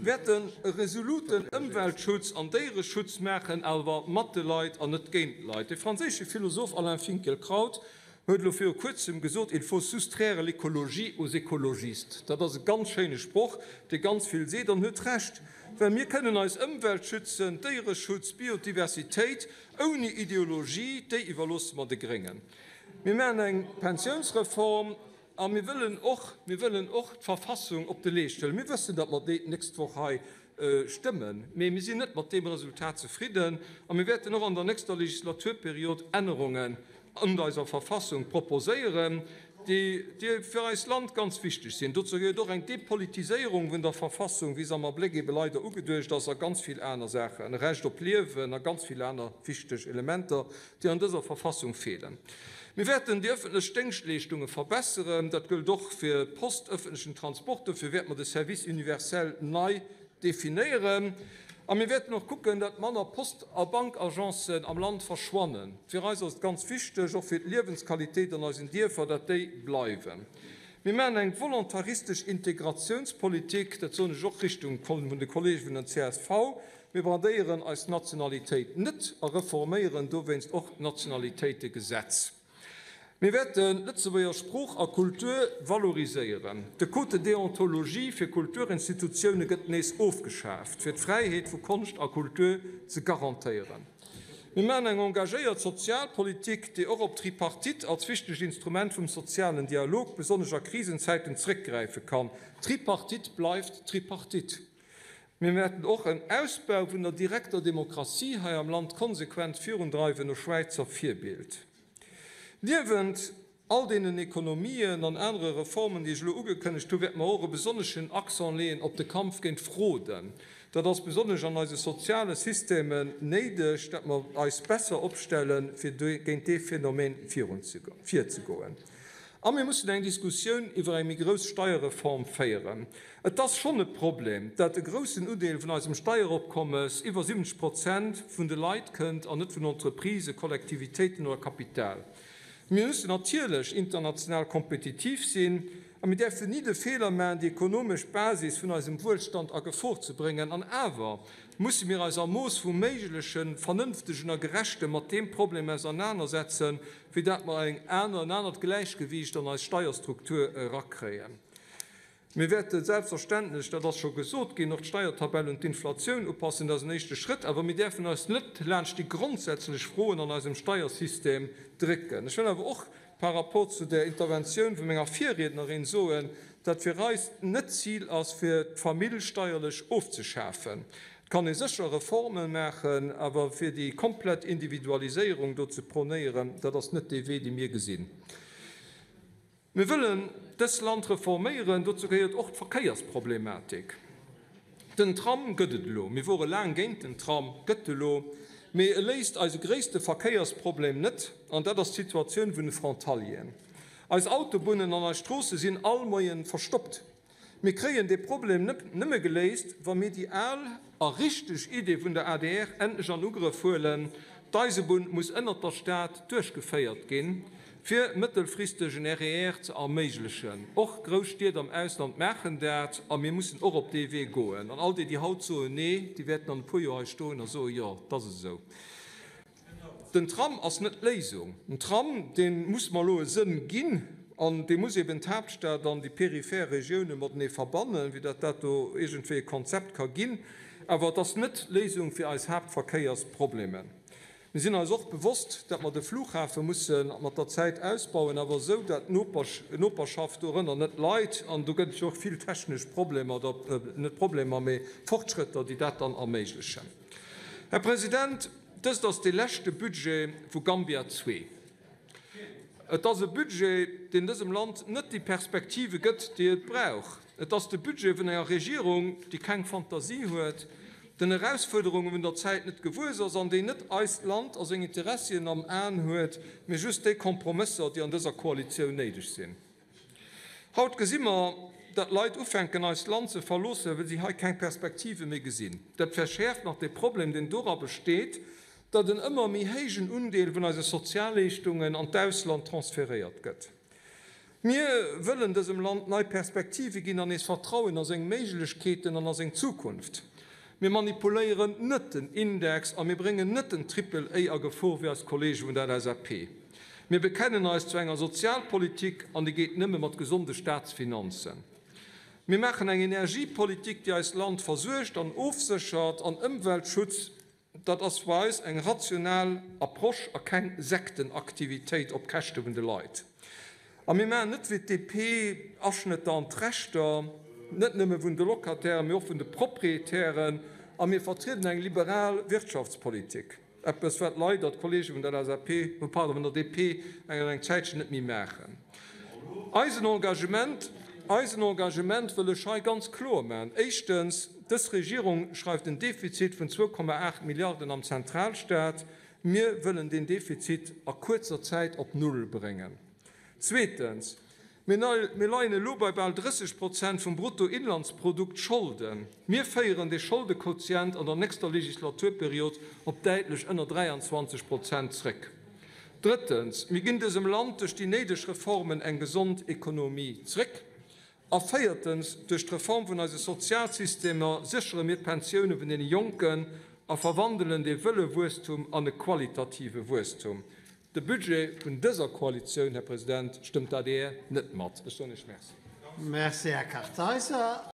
Wäerten e resoluten Ëmweltschutz an Déiereschutz maachen, awer mat de Leit an net géint d'Leit. De franséische Philosoph Alain Finkielkraut. Huet elo viru Kuerzem gesot, Il faut soustraire l'écologie aux écologistes. Dat ass e ganz schéine Sproch, dee ganz vill seet an huet Recht, well mir kënnen eis Ëmwelt schützen, Déiereschutz, Biodiversitéit, ouni Ideologie, déi iwwerloosse mer de Gréngen. Mir maachen eng Pensiounsreform a mir wëllen och, mir wëllen och d'Verfassung op de Leescht huelen. Mir wëssen, datt mer déi d'nächst Woch hei stëmmen, mee mir sinn net mat deem Resultat zefridden a mir wäerten och an der nächster Legislaturperiod Ännerungen an eiser Verfassung proposéieren, déi fir eist Land ganz wichteg sinn. Dozou gehéiert och eng Depolitiséierung vun der Verfassung, wéi se am Abléck ebe leider ugeduecht ass, a ganz vill aner Saachen, Recht op Liewen a ganz vill aner wichteg Elementer, déi an dëser Verfassung feelen. Mir wäerten déi ëffentlech Déngschtleeschtunge verbesseren. Dat gëllt och fir d'Post, ëffentlechen Transport. Dofir wäerte mer de Service universel nei definéieren. A mir wäerten och kucken, datt manner Post a Bankagencen am Land verschwannen. Fir eis ass et ganz wichteg, och fir d'Liewensqualitéit an eisen Dierfer, datt déi bleiwen. Mir maachen eng volontaristesch Integratiounspolitik, dat soen ech och Richtung vun de Kollege vun der csv. Mir brandéieren eis Nationalitéit net a reforméieren dowéinst och d'Nationalitéitegesetz. Mir wäerten d'Lëtzebuerger Sprooch a Kultur valoriséieren. De Code de déontologie fir Kulturinstitutioune gëtt nees ofgeschaaft, fir d'Fräiheet vu Konscht a Kultur ze garantéieren. Mir maachen eng engagéiert Sozialpolitik, déi och op d'Tripartite als wichtegt Instrument vum sozialen Dialog, besonnesch a Krisenzäiten, zeréckgräife kann. D'Tripartite bleift Tripartite. Mir wäerten och en Ausbau vun der direkter Demokratie hei am Land konsequent virundreiwen, no Schwäizer Virbild. Niewent all deenen Ekonomien an anere Reformen, déi ech elo ugekënnegt hu, wäerte mer och e besonneschen Accent leeën op de Kampf géint Fraude. Dat ass besonnesch an eise soziale Systemen néideg, dat mer eis besser opstellen, fir géint dee Phänomen virzegoen. A mir mussen eng Diskussioun iwwer eng méi grouss Steierreform féieren. Et ass schonn e Problem, dat e groussen Udeel vun eisem Steieropkommes, iwwer 70 Prozent, vun de Leit kënnt an net vun Entreprisen, Kollektivitéiten oder Kapital. Mir mussen natierlech international kompetitiv sinn a mir däerfen ni de Feeler maachen, déi ekonomesch Basis vun eisem Wuelstand a Gefor ze bréngen. An awer musse mir eis am Mooss vum Méiglechen, Vernënftegen a Gerechte mat deem Problem ausernanersetzen, fir dat mer eng aner, en anert Gläichgewiicht an eis Steierstruktur erakréien. Mir wäerte selbstverständlech, dat ass scho gesot ginn, och d'Steiertabell un d'Inflatioun upassen. Dat ass en éischte Schrëtt. Awer mir däerfen eis net laanscht déi grondsätzlech Froen an eisem Steiersystem drécken. Ech wëll awer och par rapport zu der Interventioun vu menger Virriednerin soen, dat fir eis net d'Zil ass, fir d'Famill steierlech ofzeschafen. Et kann ee sécher Reforme maachen, awer fir déi komplett Individualiséierung do ze prônéieren, dat ass net dee Wee, dee mir gesinn. Mir wëllen dës Land reforméieren. Dozou gehéiert och d'Verkéiersproblematik. Den Tram gëtt et elo. Mir wore laang géint den Tram, gëtt elo. Mee e léist eise gréisste Verkéiersproblem net, an dat ass d'Situatioun vun de Frontalieren. Eis Autobunnen an eis Stroosse sinn all Moien verstoppt. Mir kréien dee Problem net nëmme geléist, wa mir déi al a richteg Idee vun der adr endlech an Ugrëff huelen, D'Eisebunn muss ënnert der Stad duerchgeféiert ginn, fir mëttelfristeg en RER ze erméiglechen. Och grouss Stied am Ausland maachen dat a mir mussen och op dee Wee goen. An all déi, déi haut soen Nee, déi wäerten an e puer Joer hei stoen a soen, Jo, et ass esou. Den Tram ass net d'Léisung. Den Tram, dee muss mer elo e Sënn ginn an dee muss eben d'Haaptstad an déi peripher Regioune matenee verbannen, wéi dat dat do iergendwéi e Konzept ka ginn. Awer et ass net d'Léisung fir eis Haaptverkéiersproblemen. Mir sinn eis och bewosst, dat mer de Flughafe musse mat der Zäit ausbauen, awer esou, dat d'Noperschaft dorënner net leit. An do gëtt et jo och vill technesch Problemer, oder net Problemer, mee Fortschrëtter, déi dat dann erméiglechen. Här President, dëst ass dee leschte Budget vu Gambia ii. Et ass e Budget, deen dësem Land net déi Perspektive gëtt, déi et brauch. Et ass de Budget vun enger Regierung, déi keng Fantasie huet, den Erausfuerderunge vun der Zäit net gewuess ass an déi net eist Land a seng Interessien am Aen huet, mee just déi Kompromësser, déi an dëser Koalitioun néideg sinn. Haut gesi mer, datt Leit ufänken eist Land ze verloossen, well si hei keng Perspektive méi gesinn. Dat verschäerft nach de Problem, deen dora besteet, datt en ëmmer méi héijen Undeel vun eise Sozialleeschtungen an d'Ausland transferéiert gëtt. Mir wëllen dësem Land nei Perspektive ginn an nees Vertrauen a seng Méiglechkeeten an a seng Zukunft. Mir manipuléieren net den Index a mir bréngen net den Triple A a Gefor wéi eis Kollege vun der LSAP. Mir bekennen eis zu enger Sozialpolitik, an déi geet nëmme mat gesonde Staatsfinanzen. Mir maachen eng Energiepolitik, déi eist Land versuergt an ofséchert, an Ëmweltschutz, dat ass bei eis eng rational Approche a keng Sektenaktivitéit op Käschte vun de Leit. A mir maachen net wéi d'DP Aschnëtter an d'Rechter, net nëmme vun de Locatairen, mee och vun de Proprietären, a mir vertrieden eng liberal Wirtschaftspolitik, eppes wat leider d'Kollege vun der LSAP, pardon, vun der DP eng eng Zäitchen net méi maachen. Eisen Engagement, eisen Engagement wëll ech hei ganz kloer maachen, Éischtens, dës Regierung schreift en Defizit vun 2,8 Milliarden am Zentralstaat. Mir wëllen deen Defizit a kuerzer Zäit op Null bréngen. Zweetens, mir leien elo bei bal 30 Prozent vum Bruttoinlandsprodukt Scholden. Mir féieren dee Scholdequotient an der nächster Legislaturperiod op däitlech ënner 23 Prozent zréck. Drëttens, mir ginn dësem Land duerch déi néideg Reformen eng gesond Ekonomie zréck. A véiertens, duerch d'Reform vun eise Sozialsystemer séchere mir d'Pensioune vun deene Jonken a verwandelen dee wëlle Wuesstum an e qualitative Wuesstum. De Budget vun dëser Koalitioun, Här President, stëmmt d'ADR net mat. Ech soen Iech Merci. Merci, Här Kartheiser.